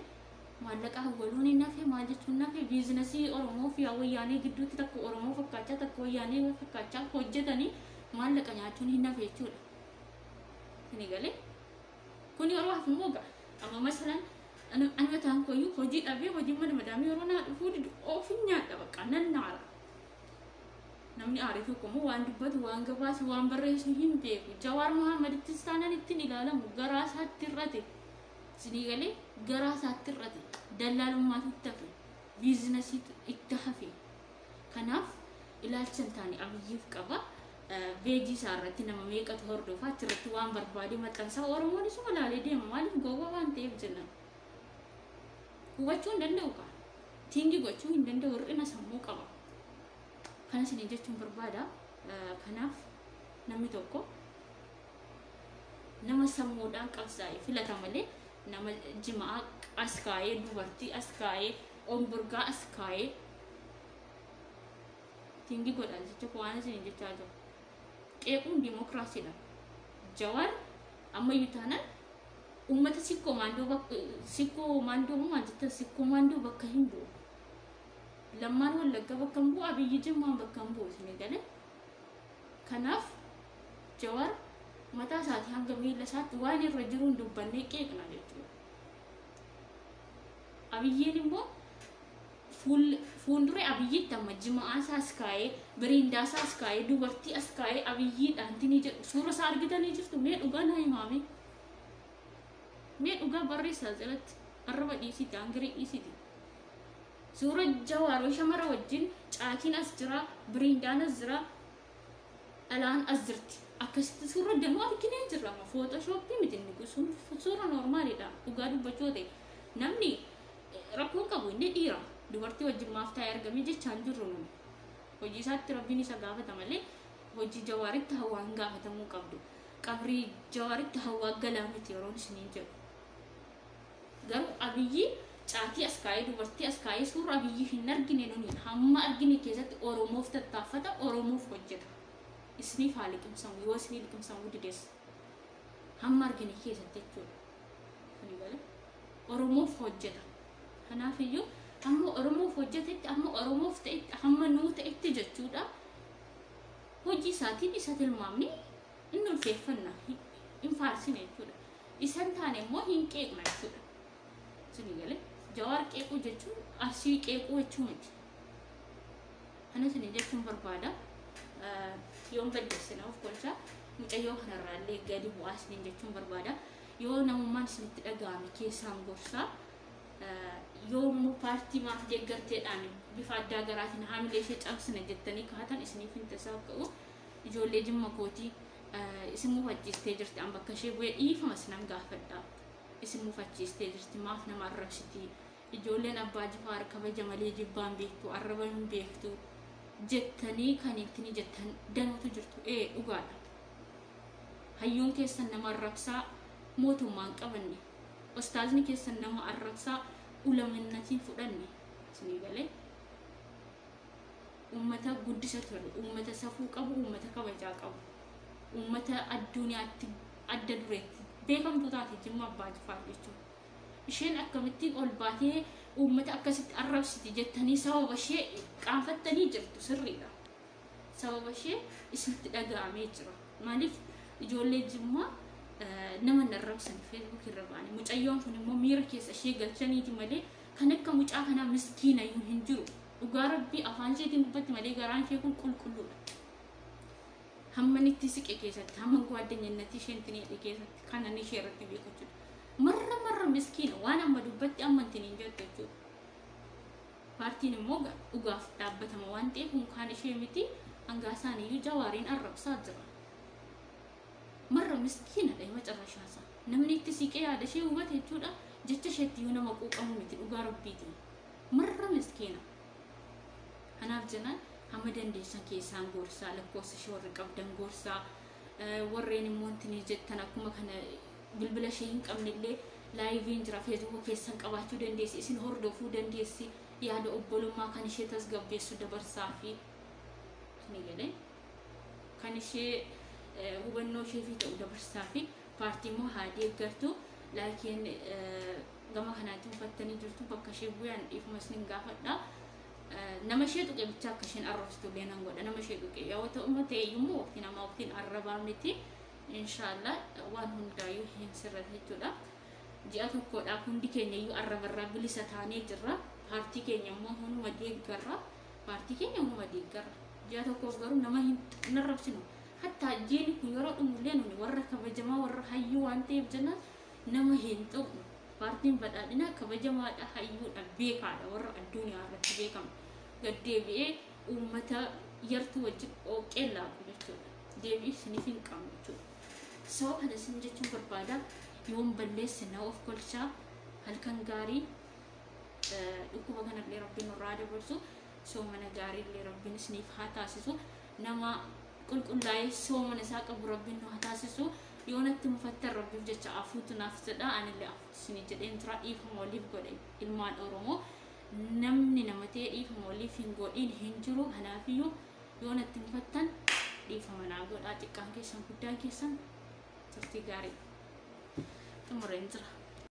maallaqa hawwaluun hin hafe, maal jechuun hafe, biizinasii Oromoo fi Wayyaanee gidduutti takka Oromoo fakkaachaa takka Wayyaanee fakkaachaa hojjetanii maallaqa nyaachuun hin hafe jechuudha. Isinii galee kun yeroo hafu immoo ga'a. Amma masalan ani mataan koyyuu hojii dhabee hojii mana madaamii yeroo naa dhufuu didu ofin nyaadha, bakka nan naara. Namni aare tokko immoo waan dubbatu, waan gabaasu, waan barreessu hin beeku. Jawaar Muhammadittis taanaan ittiin ilaalamu garaa isaatti hir'ate. Isinii galee garaa isaatti hir'ate. Dallaalummaatu itti hafe. Biizinasiitu itti hafe. Kanaaf ilaalcha hin taane Abiyyiif qaba. Peejii isaa irratti nama meeqatu hordofa, achirratti waan barbaade maxxansaa, Oromoon isuma laalee deema. Maaliif? Gowwaa waan ta'eef jenna. Hubachuu hin danda'u kaa. Think gochuu hin danda'u, hir'ina sammuu qaba. Kana isinii jechuun barbaada. Kanaaf namni tokko nama sammuudhaan qabsaa'e filata malee nama jimaa as kaa'ee, dubartii as kaa'ee, omburgaa as kaa'ee think godha jecha waan isin jechaa jiru. Qeequun dimokiraasiidha. Jawaar ammayyuu taanaan uummata Sikkoo Maandoo, bakka Sikkoo Maandoo moo maal jettan, Sikkoo Maandoo bakka hin bu'u. Lammaan Wallagga bakka hin bu'u, Abiyyi Jimmaan bakka hin bu'u, isin galee. Kanaaf Jawaar mataa isaatii hanga miila isaatti waan irra jiruun dubbannee qeeqna jechuudha. Abiyyiin immoo fuulduree Abiyyitti amma jimaa isaa as kaa'ee, biriindaa isaa as kaa'ee, dubartii as kaa'ee Abiyyiidhaan tinii jedhu suura isaa argitanii jirtu. Mee dhugaa naa himaame. Mee dhugaa barreessaa jalatti, arraba dhiisiti, hangirii dhiisiti. Suura Jawaaroo shamara wajjin caatiin as jira, biriindaan as jira, dhalaan as jirti. Akkasitti suura danuu arginee jirra. Amma Photoshopii miti inni kun, suura normalidha. Dhugaa dubbachuu ta'e namni rakkoo qabu inni dhiira. Dubartii wajjin maaf taa'ee argamee jechaan jirru nuni. Hojii isaatti Rabbiin isa gaafata malee hojii Jawaaritti hawaan gaafatamuu qabdu. Qabrii Jawaaritti hawaa galaa miti yeroon isiniin jedhu. Garuu Abiyyi caatii as kaa'ee, dubartii as kaa'ee suura Abiyyi hin argine nuni. Hamma argine keessatti Oromoof tattaaffata, Oromoof hojjeta. Isiniif haa liqimsamu, yoo isinii liqimsamuu dides. Hamma argine keessatti jechuudha. Kuni galee Oromoof hojjeta. Kanaafiyyuu hamma Oromoof hojjetetti, hamma Oromoof ta'etti, hamma nuu ta'etti jechuudha. Hojii isaatiin isa tilmaamne inni ulfeeffanna, hin faarsine jechuudha. Isan taane immoo hin qeeqna jechuudha. Isinii galee Jawaar qeequu jechuun Arsii qeequu jechuu miti. Kana isinii jechuun barbaada. Yoon balleessina of kolchaa, mucayyoo kanarraallee gadi bu'aa isiniin jechuun barbaada. Yoo namummaan isinitti dhaga'ame keessaan gorsaa. Yoo immoo paartii maaf deeggarteedhaan bifa addaa garaatiin haamilee ishee cabsina jettanii kaatan isiniif hin tasaa ka'u. Ijoollee Jimma kootii isin mufachiistee jirti. An bakka ishee bu'ee dhiifama isinan gaafadha. Isin mufachiistee jirti, maaf nama arrabsiti? Ijoolleen Abbaa Jifaar kabaja malee jibbaan beektu, arraba hin beektu jettanii kan ittiin jettan danuutu jirtu. Ee, dhugaadha. Hayyuun keessan nama arrabsaa mootummaan qabanne. Ostaazni keessan nama arrabsaa ulamannatiin fudhanne. Isinii galee uummata guddisa ture, uummata safuu qabu, uummata kabajaa qabu, uummata addunyaatti adda dureetti beekamtuu taate Jimma Abbaa Jifaar jechuudha. Isheen akkamittiin ol baatee uummata akkasitti arrabsiti jettanii sababa ishee qaanfattanii jirtu sirriidha. Sababa ishee isinitti dhaga'amee jira. Maaliif ijoollee Jimmaa nama hin arrabsan Facebook irra ba'anii. Mucayyoon kun immoo miira keessa ishee galchaniiti malee kan akka mucaa kanaa miskiinayyuu hin jiru. Dhugaa Rabbii afaan isheetiin dubbatti malee garaan ishee kun qulqulluudha. Hamman itti siqe keessatti, hamman gwaaddanyannatii isheen itti hidhe keessatti kan ani ishee irratti beeku jechuudha. Marra marra miskiina waan amma dubbatti amma ittiin hin jettu jechuudha. Paartiin immoo dhugaaf dhaabbatama waan ta'eef unkaan ishee miti hangaa isaaniiyyuu Jawaariin arrabsaa jira. Marra miskiinadha macarrashaasaa. Namni itti siqee yaada ishee hubate jechuudha. Jecha isheetti iyyuu nama quuqamu miti dhugaa Rabbiitiin. Marra miskiina. Kanaaf jennaan hamma dandeessan keessaan gorsaa, lakkoofsa ishee warri qabdan gorsaa, warreen immoo wanti jettan akkuma kana bilbila ishee hin qabnellee liveiin jira, Facebooka keessan qabaachuu dandeessi, isin hordofuu dandeessi, yaada obbolummaa kan ishee tasgabbeessu dabarsaa fi ni galee kan ishee hubannoo ishee fi ta'u dabarsaa fi paartii immoo haa deeggartu. Laakiin gama kanaatti uffattanii jirtu bakka ishee bu'aan dhiifama isin gaafadha. Nama ishee tuqe bichaa akka isheen arrabsitu illee nan godha. Nama ishee tuqe yoo ta'u ta'e iyyuu waqtii namaa waqtiin arrabaa miti. Inshaallah waan hundaayyuu hin sirrata jechuudha. Ji'a tokkodhaaf hundi keenya iyyuu arrabarraa bilisa taanee jirra. Paartii keenya immoo hunduma deeggarra. Paartii keenya hunduma deeggarra. Ji'a tokkoof garuu nama hin arrabsinu. Hattaa jiini kun yeroo dhumullee nuni warra kabajamaa warra hayyuu waan ta'eef jennaan nama hin tuqnu. Paartiin badhaadhinaa kabajamaadha, hayyuudha, beekaadha, warra addunyaa irratti beekamu. Gaddeebi'ee uummata yartuu wajjin qooqee laaqu jechuudha. Deebi'ee isiniif hin qabnu jechuudha. Sababa kana isin jechuun barbaada. Yoon balleesse na of kolchaa. Halkan gaarii, dhukkuba kanallee Rabbiin nurraa dabarsu, soomana gaariillee Rabbiin isiniif haa taasisu, nama qulqullaa'ee soomana isaa qabu Rabbiin nu haa taasisu. Yoo natti mufattan Rabbiif jecha afuutu naaf jedha, anillee afuutu isinii jedheen jira. Dhiifama waliif godhe ilmaan Oromoo. Namni nama ta'e dhiifama waliif hin godhin hin jiru. Kanaafiyyuu yoo natti mufattan dhiifama naa godhaa, xiqqaan keessan guddaan keessan. Turtii gaarii, xumureen jira.